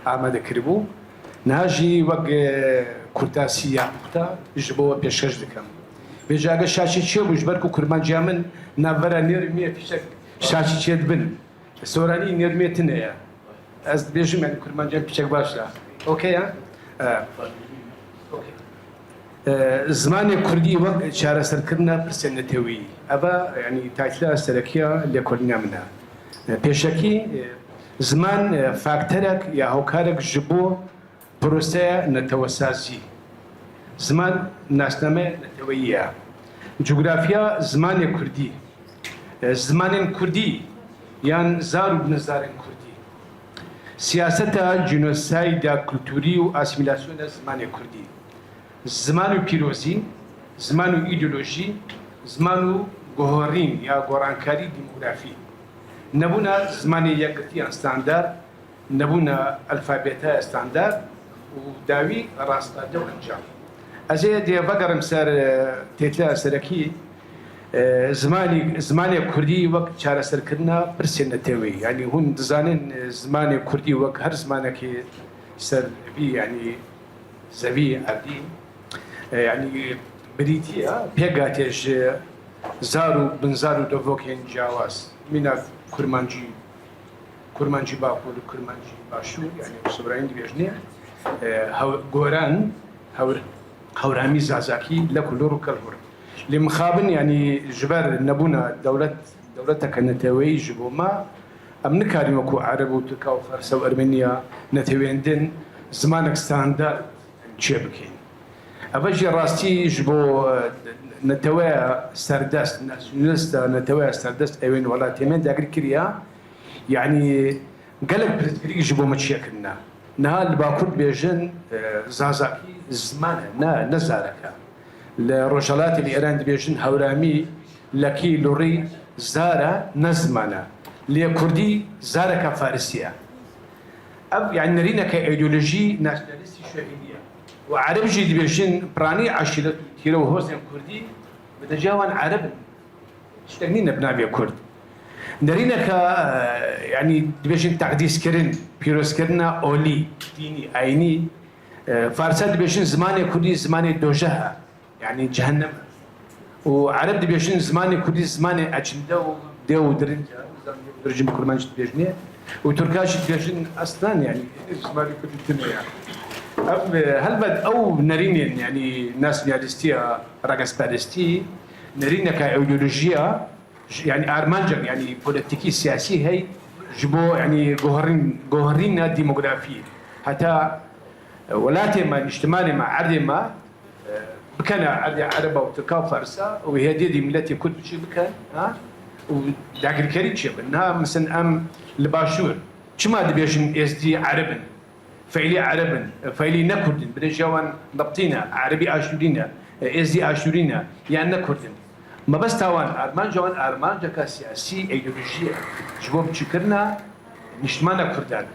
amade kiribû. Niha jî wek, e, kurtasî ya puxta ji bo we pêşkêş dikim. Vêca eger şaşî çêbû, ji ber ku kurmanciya min navbera nêrî miyê fişek şaşî çêdibin. Soranî nêrmê tune ye. Ez dibêjim, yani, kurmancî piçek baş e. Okey ya? E, okey. E, zimanê kurdî wek çareserkirina pirsên neteweyî. Eva, yani, taytila serekiya lêkolîna min e. E, pêşekî, e, ziman, e, fakterek ya hokarek ji bo Proseya netewesazî. Ziman nasname neteweyî ye. Cografya zimanê kurdî. E, zimanên kurdî yan zar û binizarên kurdî. Siyaseta cînosayda kulturî û asîmîlasyona zimanê kurdî. Ziman û pîrozî. Ziman û îdeolojî, ziman û guherîn ya gorankarî demografî, nebûna zimanê yekgirtî yan standard, nebûna alfabeta standard û dawî rastberde û encam. Ez ê dê vegerim ser, e, têkila serekî, e, zimanî, zimanê kurdî wek çareserkirina pirsên neteweyî. Yanî hûn dizanin, e, zimanê kurdî wek her zimanekê ser vî, yanî zevî erdî, e, yanî birîtiye, pêk hatiye ji zar û binzar û devokên ciyawaz. Mîna kurmancî, kurmancî bakur, kurmancî başûr, yanî Sobrayîn dibêjinê, e, hew-, goran, hewr-, hewramî zazakî, lek û lor û kelhur. Lê mixabin, yanî ji ber nebûna dewlet, dewleteke neteweyî ji bo me, em nikarîn wekû ereb û tirka û fersa û ermeniya neteweyên din zimanek standard çêbikîn. Ev jî rastî ji bo, e, neteweya serdest, nasyonalista neteweya serdest ewên welatê me dagir kiriya. Yanî gelek pirsgirîk ji bo me çêkirine. Niha li Bakur dibêjin, e, zazakî ziman e, ne, ne zarek e. Li Rojhelatê, li Îran dibêjin hewramî, lekî, lurî, zar e, ne ziman e. Lê kurdî zareka farisî ye. Ev, yanî nerîneke îdeolojî nasyonalîstî şovenî ye. Û ereb jî dibêjin piranî eşîret û tîre û hozên kurdî bi deca wan ereb in. Tiştek nîne bi navê kurd. Nerîneke, e, yanî dibêjin teqdîskirin, pîrozkirina olî, dînî, ayînî, e, farsa dibêjin zimanê kurdî zimanê dojeh e. Yanî cehennem. Û ereb dibêjin zimanê kurdî zimanê eçinde û dê û dirinc e. Dirinc bi kurmancî dibêjinê. Û tirka jî dibêjin eslen, yanî zimanê kurdî tune ye. Ev, e, helbet ew nerînên, yanî nasyonalîstiya, ragezperestî, nerîneka îdeolojiya, ji, yanî armancek, yanî polîtîkî siyasî hey ji bo, yanî goherîn-, goherîna demografî. Heta, e, welatê me, niştimanê me, erdê me, e, bikene erdê ereba û tirka û farsa û hêdî hêdî miletê kurd çê bikin, ha? Û dagirkerî çê bin. Niha, misin em li başûr çima dibêjin êzdî ereb in? Feylî ereb in, feylî ne kurd in. Birêjiya wan nebtî ne, erebî aşûrî ne, êzdî aşûrî ne, yan ne kurd in. Mebesta wan, armanca wan, armanceka siyasî, îdeolojî ye. Ji bo biçûkirina niştimana kurdan.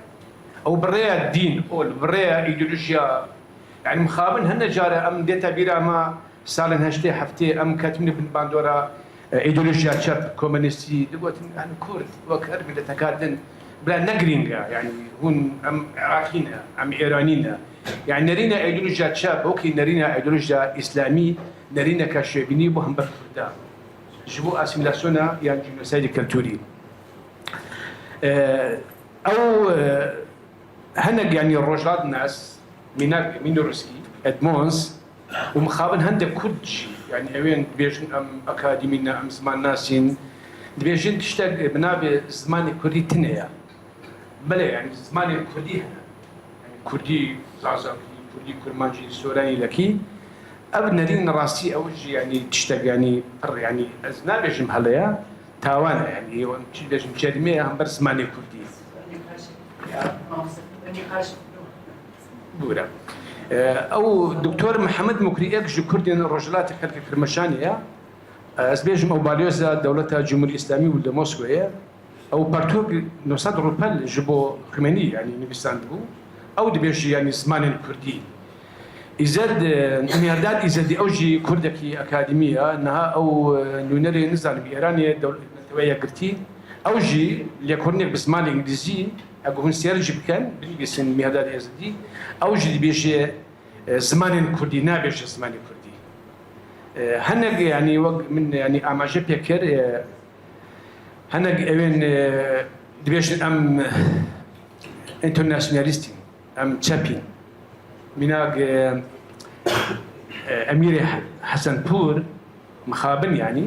Ew bi rêya dîn, ol, bi rêya îdeolojiya, yanî mixabin hene care em dête bîra me, salên heştê heftê em ketibîne bin bandora, e, îdeolojiya çep, komunîstî, digotin, yanî kurd, wek her mileteka din, bila ne girîng e, yanî hûn, em Iraqî ne, em Îranî ne. Yanî nerîna îdeolojiya çep, wekî nerîna îdeolojiya îslamî, nerîneke şovenî bû hember kurda. Ji bo asîmîlasyona yan jînosaydê kulturî. E, ew, e, Hinek, yanî rojhilatnas, mînak Mînorskî, Edmonds û mixabin hindek kurd jî, yanî ewên dibêjin em akademî ne, em zimannasîn, dibêjin tiştek bi navê zimanê kurdî tune ye. Belê, yanî zimanên kurdî hene. Yanî kurdî zazakî, kurdî kurmancî, soranî lekî. Ev nerîn rastî ew jî, yanî tiştek, yanî pir, yanî ez nabêjim heleya, tawana, yanî em çi dibêjin, cerîme ye hember zimanê kurdî. Bûre. E, ew Doktor Mihemed Mukrî ek ji Kurdên Rojhilatê xelkê Kirmeşanê ye. E, ez bêjim ew balyoza dewleta Cumhurî Îslamî û li Moskowê ye. Ew pertûk neh sed rûpel ji bo Xumênî, yanî nivîsandibû. Ew dibêjî, yanî zimanên kurdî. Îzed, e, Mîrdad Îzedî, ew jî kurdekî akademî ye. Niha ew, e, nûnerê, nizanim, Îranê, dew-, Neteweyê Yekgirtî. Ew jî lêkolînek bi zimanê îngilîzî, eger hûn sêr jî bikin, binivîsin Mîrdad Îzedî. Ew jî dibêje, e, zimanên kurdî, nabêje zimanê kurdî. E, hinek, yanî wek min, yanî amaje pê kir, e, Hinek ewên, e, dibêjin em, e, enternasyonalîst in, em çep in. Mînak, e, e, Emîrê He-, Hesenpûr, mixabin yanî,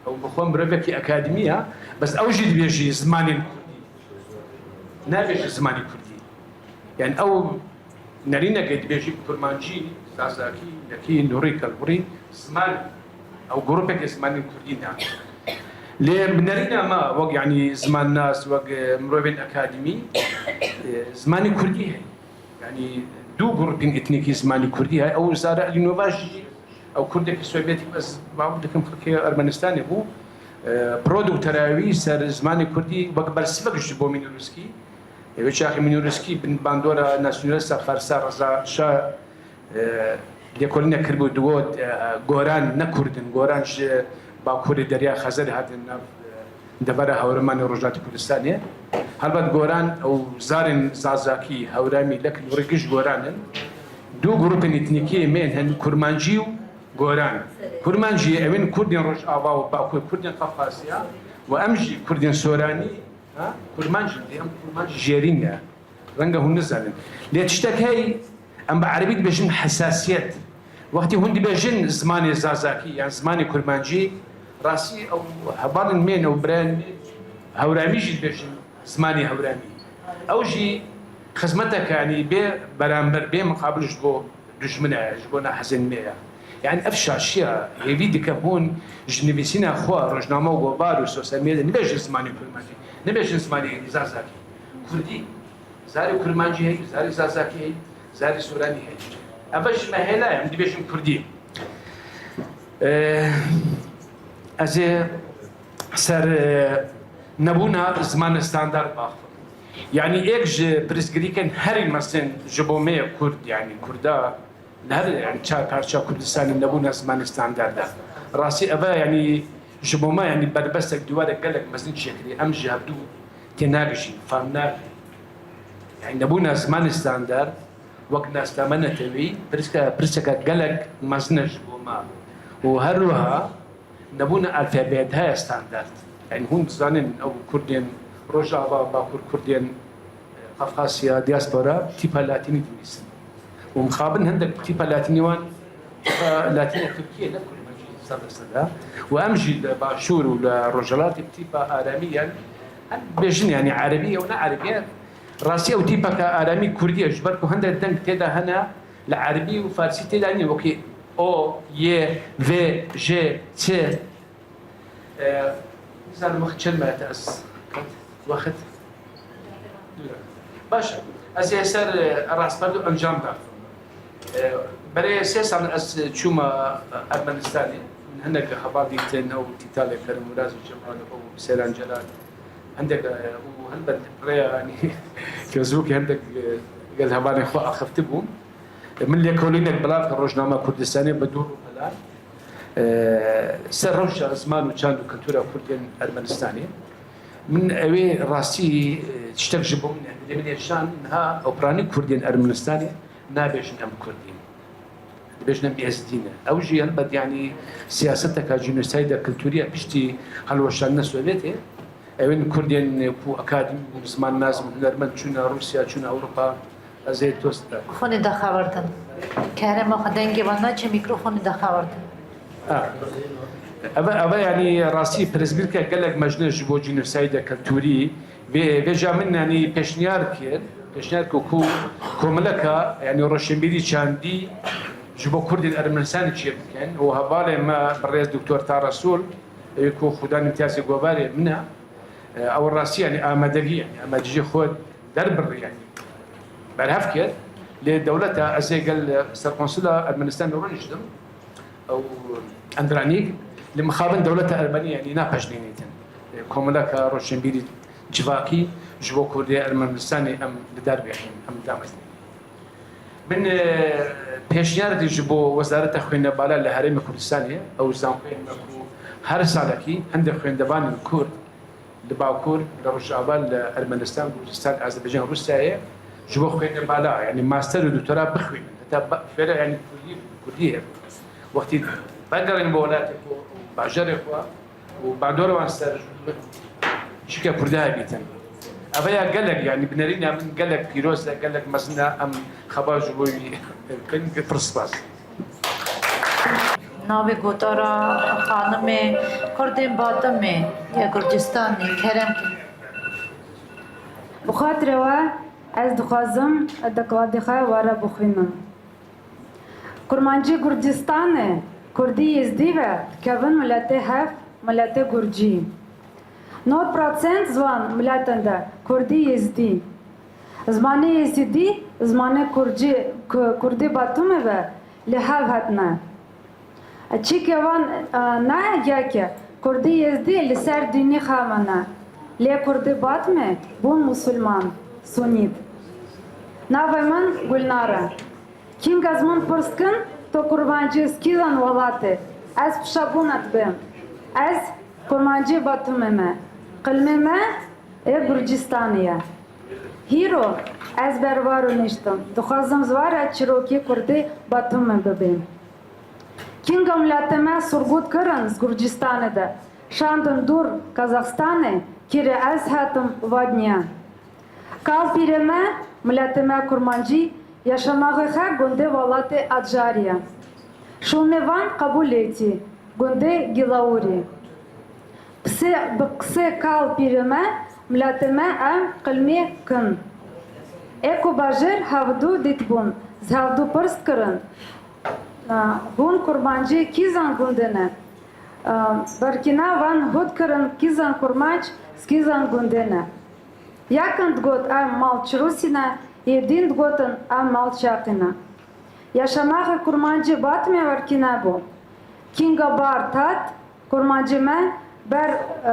ew bi xwe mirovekî akademî ye, bes ew jî dibêjî zimanên kurdî. Nabêje zimanê kurdî. Yanî ew nerîneke dibêjî kurmancî, zazakî, lekî, lurî, kelhurî ziman, ew grûpeke zimanên kurdî ne. Lê bi nerîna me wek, yanî zimannas, wek, e, mirovên akademî, e, zimanê kurdî heye. Yanî du grûpên etnîkî zimanê kurdî heye. Ew Zara Elînova jî Ew Kurdekî Sovyetî, ez bawer dikim xelkê Ermenistanê bû. E, produktera wî ser zimanê Kurdî wek bersivek ji bo Mînorîskî. E, wê çaxê Mînorîskî bin bandora nasyonalista Farsa Reza Şa, e, lêkolînek kiribû, digot, e, Goran ne Kurd in, Goran ji Bakurê Derya Xezerê hatin nav, e, devera Hewremanê Rojhilatê Kurdistanê. Helbet Goran ew zarên Zazakî, Hewramî, Lekin û Rîgij Goran in. Du grûpên etnîkî yên me yên hene, Kurmancî û Goran. Kurmancî ew ên Kurdên Rojava û Bakur, Kurdên Qafqasya û em jî Kurdên Soranî, ha? Kurmanc in, em Kurmanc jêrî ne. Renge hûn nizanin. Lê tiştek heye, em bi erebî dibêjin hesasiyet. Wextî hûn dibêjin zimanê Zazakî yan zimanê Kurmancî, rastî ew hevalên me yên, ew birayên me Hewramî jî dibêjin zimanê Hewramî. Ew jî xizmeteke, yanî bê beramber, bê miqabil ji bo dijmin e, ji bo nahezên me ye. Yanî ev şaşiya hêvî dike hûn ji nivîsîna xwe, rojname û gobar û sosyal medya nibêjin zimanê Kurmancî, nibêjin zimanê Zazakî. Kurdî, zarê Kurmancî heye, zarê Zazakî heye, zarê Soranî heye. Ev ji me hêla ye, em dibêjin Kurdî. Ee, ez ê ser, e, nebûna zimanê standard baxivim. Yanî êk ji pirsgirêkên herî mezin ji bo me ye Kurd, yanî Kurda li her, yanî çar parça Kurdistanê nebûna zimanê standard e. Rastî ev e, yanî ji bo me, yanî berbestek, dîwarek gelek mezin çêkirî. Em ji hevdû tênagihîjin, fam nakin. Yanî nebûna zimanê standard wek nasname netewî, pirske-, pirseke gelek mezin e ji bo me. Û her wiha nebûna alfabeyê heye standard. Yanî hûn dizanin ew Kurdên Rojava, Bakur Kurdên, e, Qafqasya, diaspora, tîpa latînî dinivîsin. Û mixabin hindek tîpa latînî wan, tîpa latînê Tirkiyê ne Kurmancî sed li sed e. Û em jî li Başûr û li Rojhilatê bi tîpa aramî, yanî em bêjin, yanî erebî ew ne erebî ye. Rastî ew tîpeke aramî Kurdî ye, ji ber ku hindek deng tê de hene, li erebî û farsî tê de nîne, wekî O, Y, V, J, Ç. E, nizanim wext çend me hete ez, wext dûr e. Baş e. Ez ê ser, e, rastperd û encam da. E, berê sê sal ez çûme Ermenistanê. Min hinek heval dîtin, ew Tîtalê Kerim, Miraz û Cemal û Seyran Celal. Hindek, e, û helbet rêya, yanî, Facebookê hindek, e, gel hevalên xwe axifti bûm. Min lêkolînek belav kir, Rojnama Kurdistanê, bi dûr û helal, e, ser rewşa ziman û çand û kultura Kurdên Ermenistanê. Min ewê rastî, e, tiştek ji bo min, e, dilê min ê şand, niha ew piranî Kurdên Ermenistanê nabêjin em Kurd in. Dibêjin em Êzdî ne. Ew jî helbet, yanî, siyaseteka cînosayda kulturî ye piştî hilweşandina Sovyetê. Ewên Kurdên ku akademî bûn, zimannas bûn, hunermend çûne Rûsya, çûne Ewropa, ez ê tost be. Mikrofonê daxevertin. Kerema xwe dengê van naçe, mikrofonê daxevertin. Ha. Eve, eve yanî rastî pirsgirêke gelek mezin e ji bo cînosayda kulturî. Vê, vêca min yanî pêşniyar kir, pêşniyar kir ku komileka, yanî roşenbîrî çandî ji bo Kurdên Ermenistanê çêbikin û hevalê me birêz Doktor Taha Resul, ê ku xudan îmtiyazê govarê min e, ew rastî, yanî amadegî, yanî amadejî xwe derbirî, yanî berhev kir. Lê dewleta, ez ê gel serkonsula Ermenistanê rûniştim, ew Endranîk, li mixabin dewleta Ermenî, yanî napejnînîtin. Komileka roşenbîrî civakî ji bo Kurdê Ermenistanê em li dar bêxin, em damezin. Min, e, pêşniyar dî ji bo Wezareta Xwendebala li Herêmê Kurdistanê, ew zankoyên me ku her salekî hindek xwendevanên Kurd li Bakur, li Rojava, li Ermenistan, Gurcistan, Azerbaycan, Rûsyayê ji bo xwendebala, yanî master û doktora bixwînin. Heta ba-, fêra, yanî Kurdî, Kurdî hebe. Wextî vegerin bo welatê xwe, bajarê xwe, û bandora wan ser şike Kurda hebîtin. Eve ya gelek, yanî bi nerîna min gelek pîroz e, gelek mezin e, em xebat ji bo wî bikin, pir spas. Navê gotara xanimê Kurdên Batimê ya Gurcistanê, kerem ki. Bi xatirê we ez dixwazim dekladê xwe were bixwînim. Kurmancî Gurcistanê, Kurdî Êzdî ve dikevin miletê hev, miletê Gurcî. Nod prosent ziwan miletên de Kurdî Êzdî. Zimanê Êzidî, zimanê Kurcî, Ku-, Kurdî Batumê ve li hev hatine. Çîkê wan, e, ne yek e. Kurdî Yêzdî li ser dînî xemine. Lê Kurdî Batmê bûn musulman, sunît. Navê min Gulnar e. Kînga ez min pirs kin, to kurmancî skîzan welatê. Ez pişa bûna dibêm. Ez kurmancî Batumê me. Qilmê me ê Gurcistanê ye. Hîro ez berwaro niştim. Dixwazim zivara çîrokî kurdî Batumê bibêm. Kînga miletê me surgut kirin Gurcistanê de, şandin dûr Kazaxstanê, kîrê ez hetim vadniya. Kal pîrê me, miletê me kurmancî, yaşamaxê xe gundê welatê Adjarî ye. Şûnê van qebûlêtî, gundê Gilaurî. Qisê, bi qisê kal pîrê me, miletê me em qilmê kin. Ê ku bajêr hevdû dîtbûn, zi hevdû pirs kirin, hûn kurmancî kîzan gundê ne? Berkîna van hût kirin kîzan kurmanc, kîzan gundê ne. Yekin digot em malçirûsî ne, yê dîn digotin em malçeqî ne. Yaşamaxê kurmancî Batmê werkî nebû. Kînga bar tat, kurmancî me ber, e,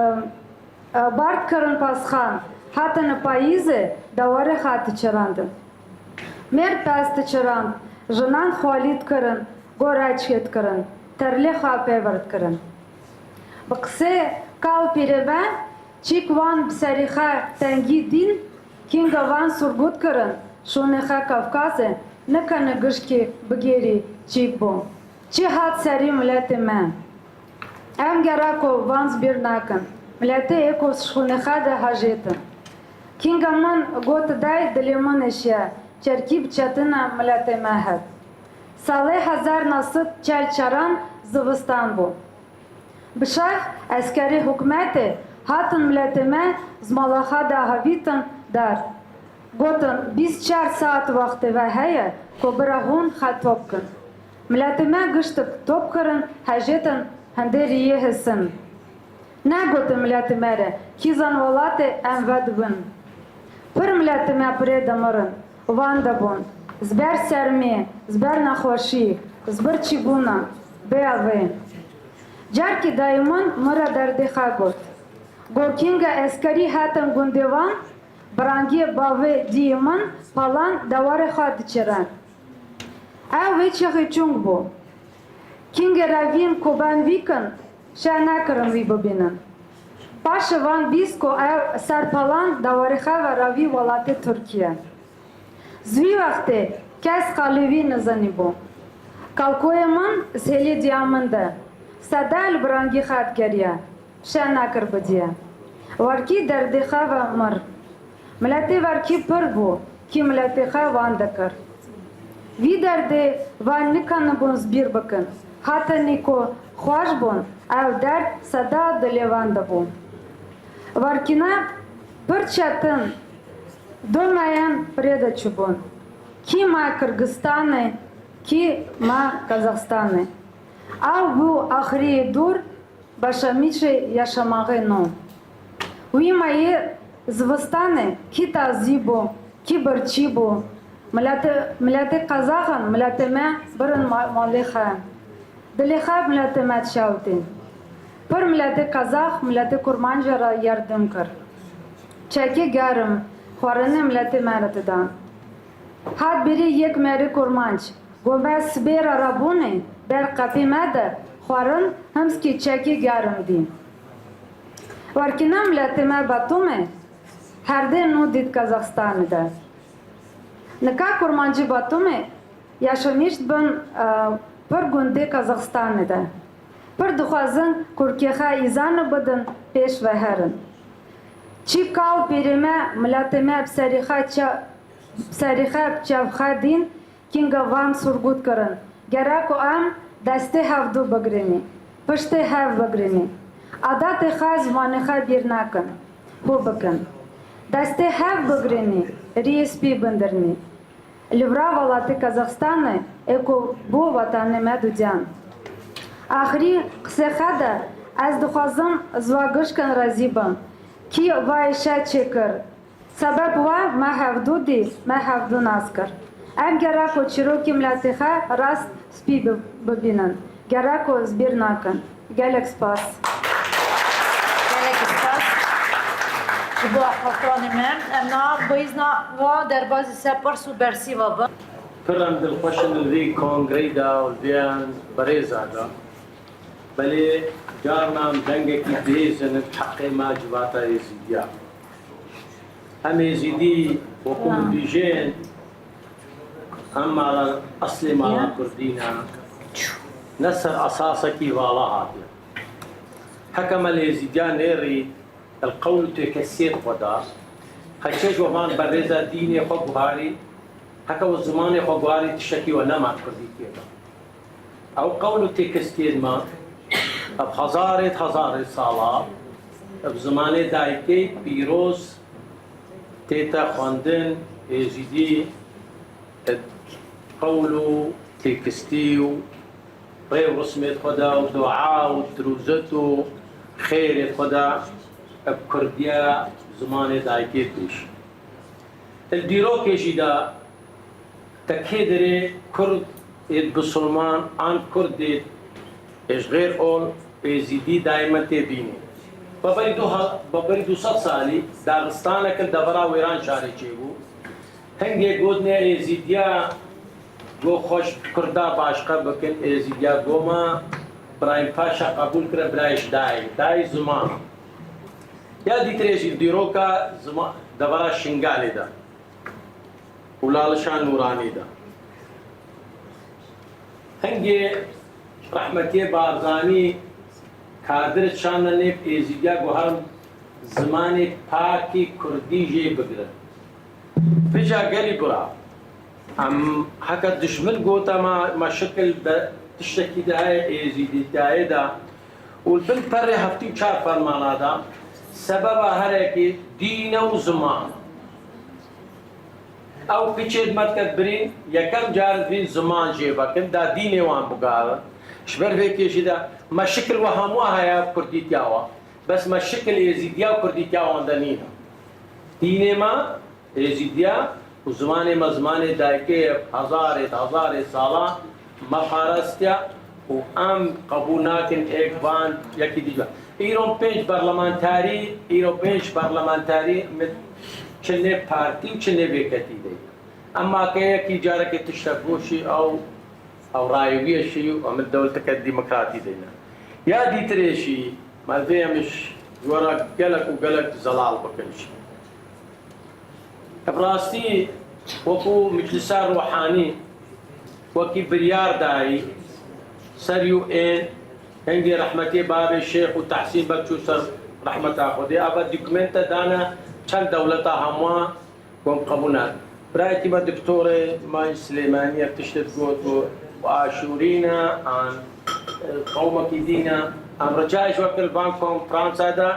e, bar kirin pasxan, hatine payîzê, dewarê xwe diçirandin. Mêr pez diçirand, jinan xwalî dikirin, goreçkê dikirin, terlê xwe pê vir dikirin. Bi qisê kal pîrê me, çîk wan bi serî xe tengî dîn, kînga van surgut kirin, şûnê xe Kafkazê, nikene gişkî bigêrî çîk bû. Çi hat serî miletê me? Em gerako van ji bîr nakin. Miletê ê ku şûnê xe de hejêtin. Kînga min got day dilê min eşiye, çerkî bi çetina miletê me het. Salê hezar neh sed çel çaran zivistan bû. Bi şev eskerê hikûmetê hatin miletê me ji mala xwe de havîtin der. Gotin, bîst çar saet wextê we heye ku bira hûn xwe top kin. Miletê me giştik top kirin, hejêtin hindê riyê hisin. Negotin miletê me re, kîzan welatê em vedibin. Pir miletê me pirê dimirin, van dibûn. Ji ber sermê, ji ber nexweşî, ji ber çîbûna, bêyavê. Carkî dayê min mi re derdê xwe got. Got, kînga eskerî hatin gundê wan, bi rengê bavê diyê min palan dewarê xwe diçirin. Ew wê çaxê çûng bû. Kîngê revîn ku ben vî kin, şeh nekirin wî bibînin. Paşê van bîst ku ew ser palan dewarê xwe ve revî welatê Tirkiye. Ji wî wextê kes qalê wî nizanîbû. Kalkoyê min ji hêlê diya min de, sedel bi rengî xwe digeriye, şeh nekir bidiye. Werkî derdê xwe ve mir. Miletê werkî pir bû, kî miletê xwe van dikir. Vî derdê van nikanibûn ji bîr bikin. Hatenî ku xweş bûn, ew derd seda dilê van de bû. Werkîna pir çetin, du meyan pirê de çûbûn. Kî ma Kirgistanê, kî ma Kazaxstanê. Ew bû axiriyê dûr, başlamîşê yaşamaxê nû. Wî mayê zivistanê kî tazî bû, kî birçî bû. Miletê, miletê Qazaxan, miletê me birin ma-, malê xwe. Dilê xwe miletê me dişewitîn. Pir miletê Qazax, miletê Kurmanca re yardim kir. Çekê germ, xwarinê miletê me re didan. Hat bêrê yek merê Kurmanc. Got, me sibê re rabûnê, ber qepê me de xwarin, himskî çekê germ dî. Werkîna miletê me Batumê, herdê nû dît Kazaxstanê de. Nika kurmancî Batumê yaşamîş dibin, e, pir gundê Kazaxstanê de. Pir dixwazin kurkê xwe îzanê bidin, pêş ve herin. Çî kal pîrê me, miletê me bi serî xwe ça-, bi serî xwe bi çav xwe dîn, Kînga van surgut kirin. Gerek ku em destê hevdu bigirînî, piştê hev bigirînî. Adatê xwe, zimanê xwe bîr nekin. Hû bikin. Destê hev bigirînî, riyê spî bindirnî. Li vira welatê Kazaxstanê ê ku bû wetanê me dudiyan. Axirî qisê xwe de ez dixwazim ziwa gişkin rezî bim. Kî vayê şe çêkir? Sebeb we me hevdû dî, me hevdû nas kir. Em gerek ku çîrokî miletê xwe rast spî bi-, bibînin. Gerek ku ez bîr nakin. Gelek spas. Gelek spas ji bo axaftanê me. Em na bihîzna va derbazî ser pirs û bersîva bin. Pir em dilxweş in li vî kongreyê de û li vê berêza de. Belê carnan dengekî bihêz in heqê me civata Êzîdiya. Em Êzîdî wekû min dibêjin, em mala, eslê mala Kurdî ne, ne ser esasekî vala hatiye. Heke me li Êzîdiya nêrî, li qewl û têkestiyê xwe de, heçê ji we van berêza dînê xwe guharî, heke we zimanê xwe guharî, tiştekî we nema Kurdîtiyê de. Ew qewl û têkestiyên me, ev hezarê hezarê sala, ev zimanê dayikê pîroz tête xwendin, Êzîdî, qewl û têkistî û rê û rismê xwe de û dua û dirûzet û xêrê xwe de, ev Kurdiya zimanê dayikê dibêjin. Li dîrokê jî de te kê derê Kurd ê bisilman an Kurd ê ji xêr ol Êzîdî daîmen tê bînê. Beberî du ha-, beberî du sed salî daxistanek li devera wêran şarê çêbû. Hingê gotinê Êzîdiya go xweş Kurda başqe bikin, Êzîdiya goma Birahîm Paşa qebûl kire, birayê ji dayê, dayê ziman. Ya dîtirê jî dîroka zima-, devera Şingalê de û Lalişa Nûranî de. Hingê rehmetiyê Barzanî kadir çanda nêv Êzîdiya guherin zimanê pakî Kurdî jê bigirin. Vêca gelî bira. Em heke dijmin gote me, me şikil de tiştekî de heye Êzîdîtiyayê de û li bin perê heftê û çar fermana de sebeba herekê dîn e û ziman. Ew piçê di me diket birîn, yekem car vîn ziman jê vekin, da dînê wan bigarin. Ji ber vê kêşî de me şikil we hemû heye Kurdîtiya we. Bes me şikil Êzîdiya û Kurdîtiya wan de nîne. Dînê me Êzîdiya û zimanê me zimanê dayikê ye, hezarê hezarê sala me parastiya û em qebûl nakin êk van yekî dî. Îro pênc berlemantarî, îro pênc berlemantarî min çi nê partî û çi nê vê ketî de. Emma ke yekî carekê tiştek goşî ew, ew rayê wî ye şî û em li dewleteke demokratî de ne. Ya dîtirê jî me vê em ji we re gelek û gelek zelal bikin jî. Bi rastî wekû Meclisa Ruhanî wekî biryar dayî ser U N, hingê rehmetê bavê Şêx û Tehsîn Beg çû ser rehmeta Xwedê, ava dokumente dane çend dewleta hemû wan, wan qebûl nakin. Birayekî me doktorê me yê Silêmaniyê tiştê digot û Aşûrî ne an, e, qewmekî dî ne. Em rica ji we kir van konferansa de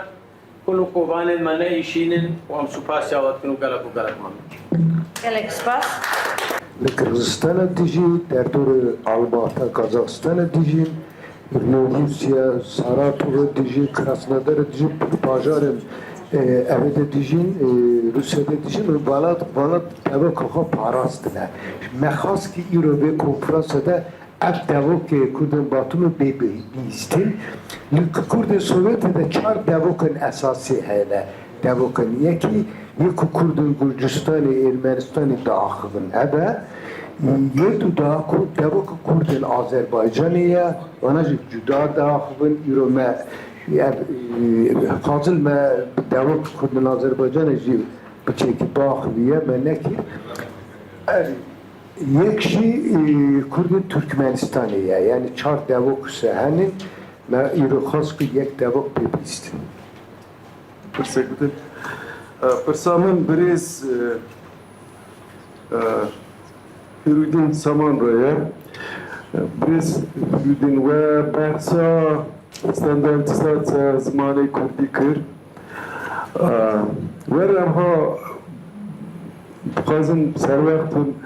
Kul û kovanên me neîşînin û em supasiya we dikin û gelek û gelek memnûn. Gelek spas. Li Qirgizistana dijî, derdorê Almata Kazaxistana dijîn, Rûsya, Saratova dijîn, Krasnodara dijîn, pir bajarên, e, evê de dijîn, e, Rûsya de dijîn û vana, vana deveka xwe parastine. Me xwest ki îro vê konferansa de Ev devokê Kurdên Batumê bê bihîstin. Li Kurdên Sovyetê de çar devokên esasî hene. Devokên yekî, yê ku Kurdên Gurcistanê, Ermenistanê diaxivin, ev e. Yê du da ku devok Kurdên Azerbaycanê ye, wana jî cuda diaxivin. Îro me, ev, e, fazil me devok Kurdên Azerbaycanê jî piçekî biaxiviye, me nekir. Ev Yek jî, e, Kurdên Turkmenistanê ye. Yanî çar devok se henin, me îro xwest ku yek devok pê bihîstin. Pirsek bidin. E, pirsa min birêz, e, e, Fîrûdîn Saman re ye. E, birêz Fîrûdîn, we behsa standardîzasya zimanê kurdî kir. Aa, wer em ha dixwazin serwext bin.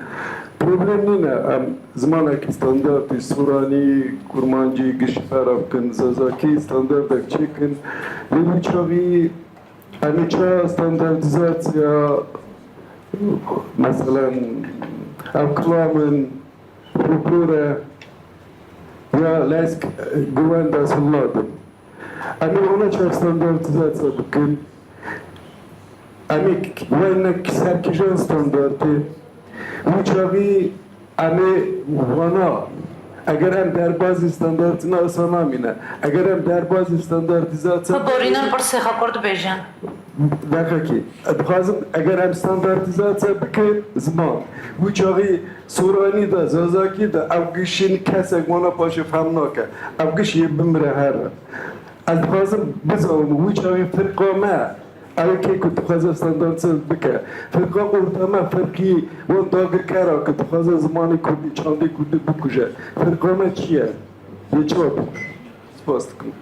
Problem nîne em zimanekî standardî, soranî, kurmancî, gişî pera bikin, zazakî standardek çêkin. Lê wî çaxî em ê ça standardîzasya, meselen, ev kilam in, folklor e, ya lesk guwen desthilat. Em ê wana çax standartîzasya bikin. Em ê wayne serkêjan standartê. Wî çaxî em ê wana, eger em derbazî standartîna wisa namîne. Eger em derbazî standartîzasya Xwe borînan pirsê xwe kur dibêjin. Deqekî. Dixwazim, eger em standartîzasya bikin, ziman. Wî çaxî Soranî de, Zazakî de, ev gişîn kesek wana paşê fehm nake. Ev giş yê bimire here. Ez dixwazim bizanim, wî çaxî firqa me, ew kê ku dixwaze standartîze bike. Firqa orta me, firqî wan dagirkera ku dixwaze zimanê kurdî, çandê kurdî bikuje. Firqa me çi ye? Yê çi we bike? Spas dikim.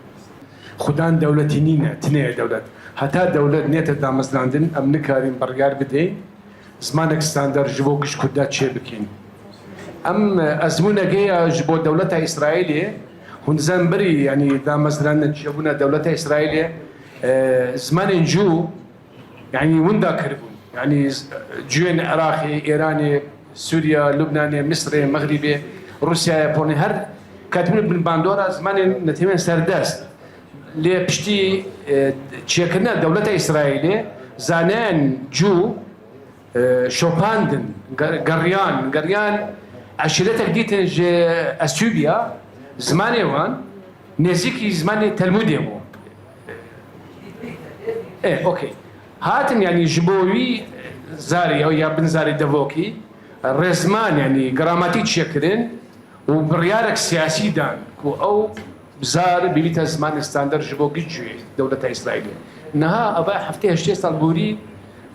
Xudan dewletî nîne, tune ye dewlet. Heta dewlet nête damezrandin, em nikarîn biryar bidin, zimanek standard ji bo giş Kurda çêbikîn. Em, e, ezmûneke ya ji bo dewleta Îsraîlê, hûn dizan berî, yanî damezrandin çêbûna dewleta Îsraîlê, e, zimanên cû, yanî winda kiribûn. Yanî z-, cuyên Iraqê, Îranê, Sûriya, Lubnanê, Misrê, Mexrîbê, Rûsyayê, Polonyayê, her ketibûn bin bandora zimanên netewên serdest. Lê piştî, e, çêkirina dewleta Îsraîlê, zanayên cû, e, şopandin, ger-, geriyan, geriyan eşîretek dîtin ji Esûbiya, zimanê wan nêzîkî zimanê Telmûdê bû. E, okey. Hatin, yanî ji bo wî zarê ya, ya bin zarê devokî, rêzman, yanî gramatîk çêkirin û biryarek siyasî dan ku ew zar bibîte zimanê standard ji bo giş cuyê dewleta Îsraîlê. Niha eva heftê heştê sal borî,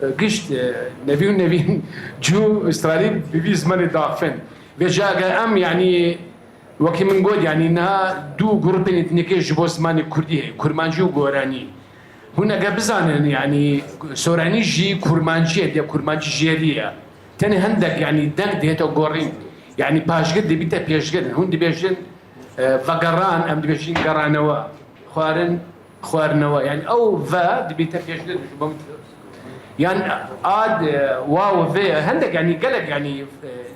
e, gişt, e, nevî û nevîn cû Îsraîlî bibî zimanê daxifin. Vêca eger em, yanî, wekî min got, yanî niha du grûpên etnîkê ji bo zimanê kurdî heye, kurmancî û goranî. Hûn eger bizanin, yanî soranî jî kurmancî ye, de kurmancî jêrî ye. Tenê hindek, yanî deng dihête gorîn. Yanî paşgir dibîte pêşgir. Hûn dibêjin, e, vegeran, em dibêjin geranewe. Xwarin, xwarnewe. Yanî ew ve dibîte pêşgir ji bo min. Yan ad, e, waw, vê, hindek, yanî gelek, yanî, e,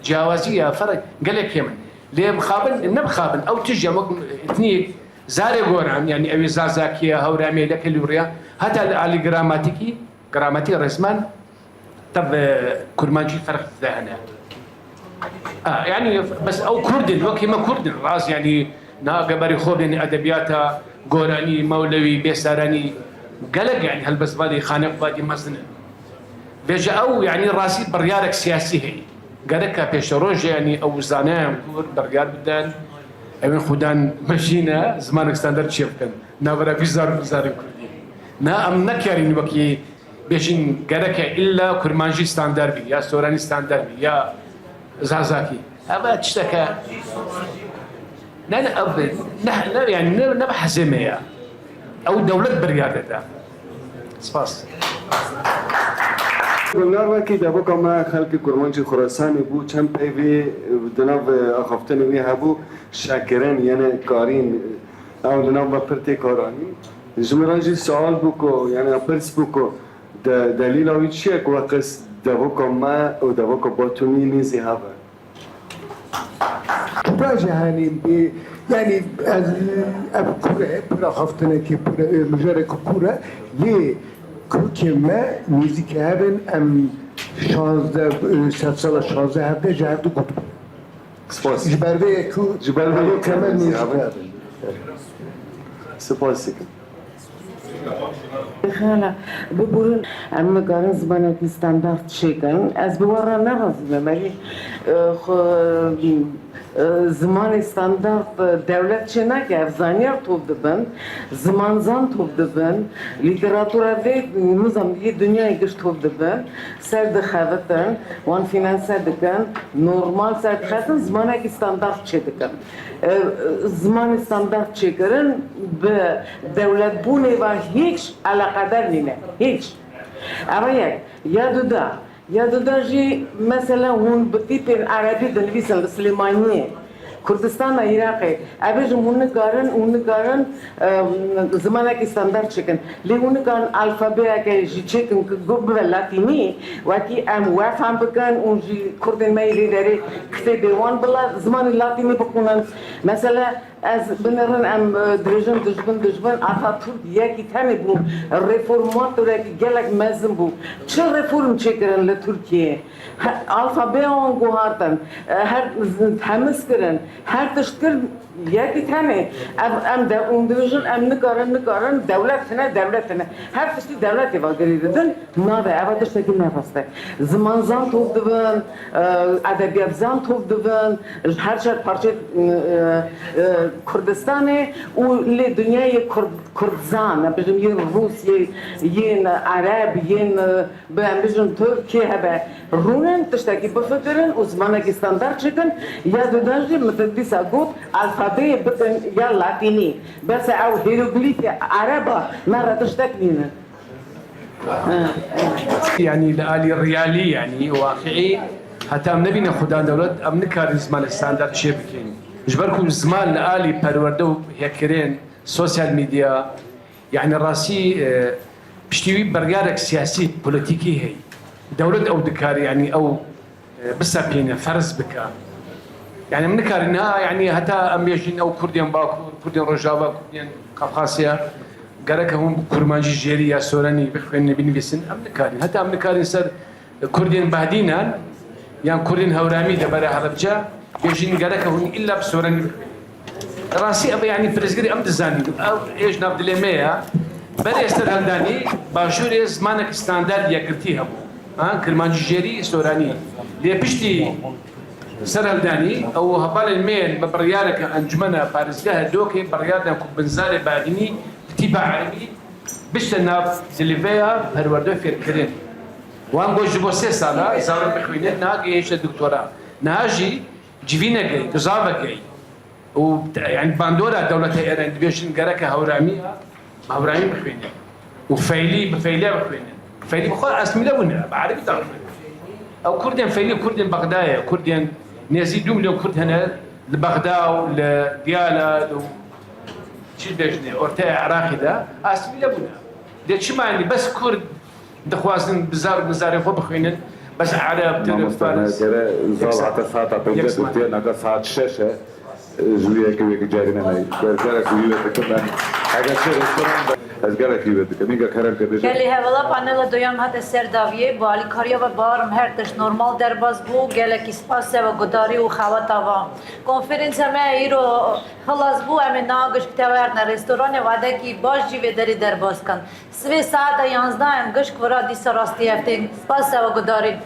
ciyawazî ya, ferq gelek kêm in. Lê mixabin, ne mixabin, ew tije wek etnîk, zarê goran, yanî ew ê Zazakî ye, Hewramê, Leke Lûriya, heta li alî gramatîkî, gramatîk resmen, tev, e, kurmancî ferq zehne. A, yanî, bes ew Kurd in, wekî me Kurd in, rast, yanî, niha geberî xwe bên edebiyata goranî, mewlewî, bêsaranî, gelek, yanî, helbestvanê xaneqbadî mezin in. Vêca ew, yanî, rastî biryarek siyasî heye. Gereka pêşerojê, yanî, ew zanayan Kurd biryar bidin, ew ên xudan mejîne, zimanek standard çêbikin. Navbera vî zar û zarên Kurdî. Na, em nekarîn wekî bêjin gereke îlla kurmancî standard bî, ya soranî standard bî, ya zazakî. Ev tişteke, ne, ne, ev, ne, ne, yanî ne, ne bi hezê me ya. Ew dewlet biryar dide. Spas. Gulnar wekî devoka me xelkê kurmancî Xurasanê bû, çend peyvê di nav axaftinê wî hebû, şekirin, yene karîn, ew di nav me pir tê karanîn. Ji min re jî sual bû ku, yani pirs bû ku de-, delîla wî çi ye ku weqis devoka me û devoka Batumî nêzî hev e? Cuda jî henî bê, yani ez, ev kûr e, pira xeftinekî pir e, mijareke kûr e, lê kûkê me nêzîkî hev in, em şazdeh, e, sedsala şazdeh hevdeh ji hevdu got. Spas. Ji ber vê ye ku Ji ber vê hevok hemen nêzîk hev in. Spas dikim. Xela, biborin, em nikarin zimanekî standart çêkin. Ez bi we re ne razî me, merî, e, xwe, e, zimanê standart, e, dewlet çê nake, ev zanyar tov dibin, zimanzan tov dibin, lîteratura vê nizam yê dinyayê giş tov dibin. Ser dixebitin, wan fînanse dikin, normal ser dixebitin, zimanekî standart çêdikin. E, zimanê standart çêkirin bi dewletbûnê ve hîç eleqedar nîne, hîç. Ev e yek. Ya duda, ya duda jî mesela hûn bi tîpên erebî dinivîsin li Silêmaniyê. Kurdistana Iraqê, ev ê jî hûn nikarin, hûn nikarin, em, zimanekî standart çêkin. Lê hûn nikarin alfabeyeke jî çêkin ku bibe latînî, wekî em we fehm bikin û jî kurdên me yê vê derê kitêbê wan bila zimanê latînî bixwînin. Mesela, Ez binêrin em, e, dibêjin dijbin, dijbin. Atatürk yekî tenê bû, reformatorekî gelek mezin bû. Çi reform çêkirin li Tirkiyeyê? He, alfabeya wan guhartin, e, her temiz kirin, her tişt kir yekî tenê. Ev, em de, hûn dibêjin em nikarin, nikarin, dewlet tine, dewlet tine. Her tiştî dewletê ve girê didin. Nade, eva tiştekî ne rast e. Zimanzan tov dibin, e, edebiyatzan tov dibin, ji her çar parçeyê, e, e, Kurdistanê û lê dinyayê Kurd, Kurdzan, em bijim yên Rûs, yê, yên Ereb, yên, e, bi, em bijim Tirk, kê hebe. Rûnin tiştekî bifikirin û zimanekî standard çêkin, ya dudan jî min dîsa got, alfabeyê bikin ya latînî. Bes ew hieroglîfê Ereba me re tiştek nînin. Yanî li alî realî, yanî waqiî, heta em nebîne xudan dewlet, em nikarin zimanê standard çê bikin. Ji ber ku ziman li alî perwerde û hêkirin, sosyal medya, yanî rastî, e, piştî wî biryarek siyasî, polîtîkî heye. Dewlet ew dikare, yanî ew e, bisepîne, ferz bike. Yanî em nikarin niha, yanî heta em bêjin ew Kurdên Bakur, Kurdên Rojava, Kurdên Qafqasya, gereke hûn bi kurmancî jêrî ya soranî bixwînin, binivîsin, em nikarin. Heta em nikarin ser Kurdên Behdînan yan Kurdên Hewramî de bere Helebce bêjin gereke hûn îlla bi soranî bixwînin. Rastî ev, yanî pirsgirî em dizanin. Ev ê ji nav dilê me ye. Berê serhildanî başûrê zimanek standard yekgirtî hebû. Ha, kirmancî jêrî, soranî. Lê piştî serhildanî ew hevalên me yên bi biryareke encumena parêzgeha Dokê biryar dan ku binzarê badînî bi tîpa erebî bişte nav dilîveya perwerde û fêrkirin. Wan got ji bo sê sala zarok bixwîne, niha gihişte doktora. Niha jî civîneke, gizaveke û te-, yanî bandora dewleta Îranê dibêjin gereke hewramiya, bi hewramî bixwînin û feylî bi feylê bixwînin. Feylî bi xwe asmîle bûne, bi erebî de bixwînin. Ew Kurdên feylî Kurdên Bexdayê, Kurdên nêzî du milyon Kurd hene li Bexda û li Diyala û çi dibêjinê, ortaya Iraqê de asmîle bûne. Lê çima yanî bes Kurd dixwazin bi zar û nizarê xwe bixwînin, bes Ereb, Tirk, Mamoste, me Faris. Gere zal hate saeta pênce dûtiye, naka saet şeş e. Ji wî yekê wekî carî me nayî. Ger-, gerek wî wê dikim em. Eger çi restoran be, ez gerek wî wê dikim. Înga kerem ke bêje. Gelî hevala panela doyam hate ser daviyê. Bi alîkariya ve barim her tişt normal derbas bû. Gelekî spas seba gudarî û xewata va. Konferensa me îro xilas bû. Em ê niha gişk tewerne restoranê û edekî baş jî vê derê derbas kin. Sibê saeta yanzdeh em gişk vira dîsa rastî heftê. Spas seba gudarî.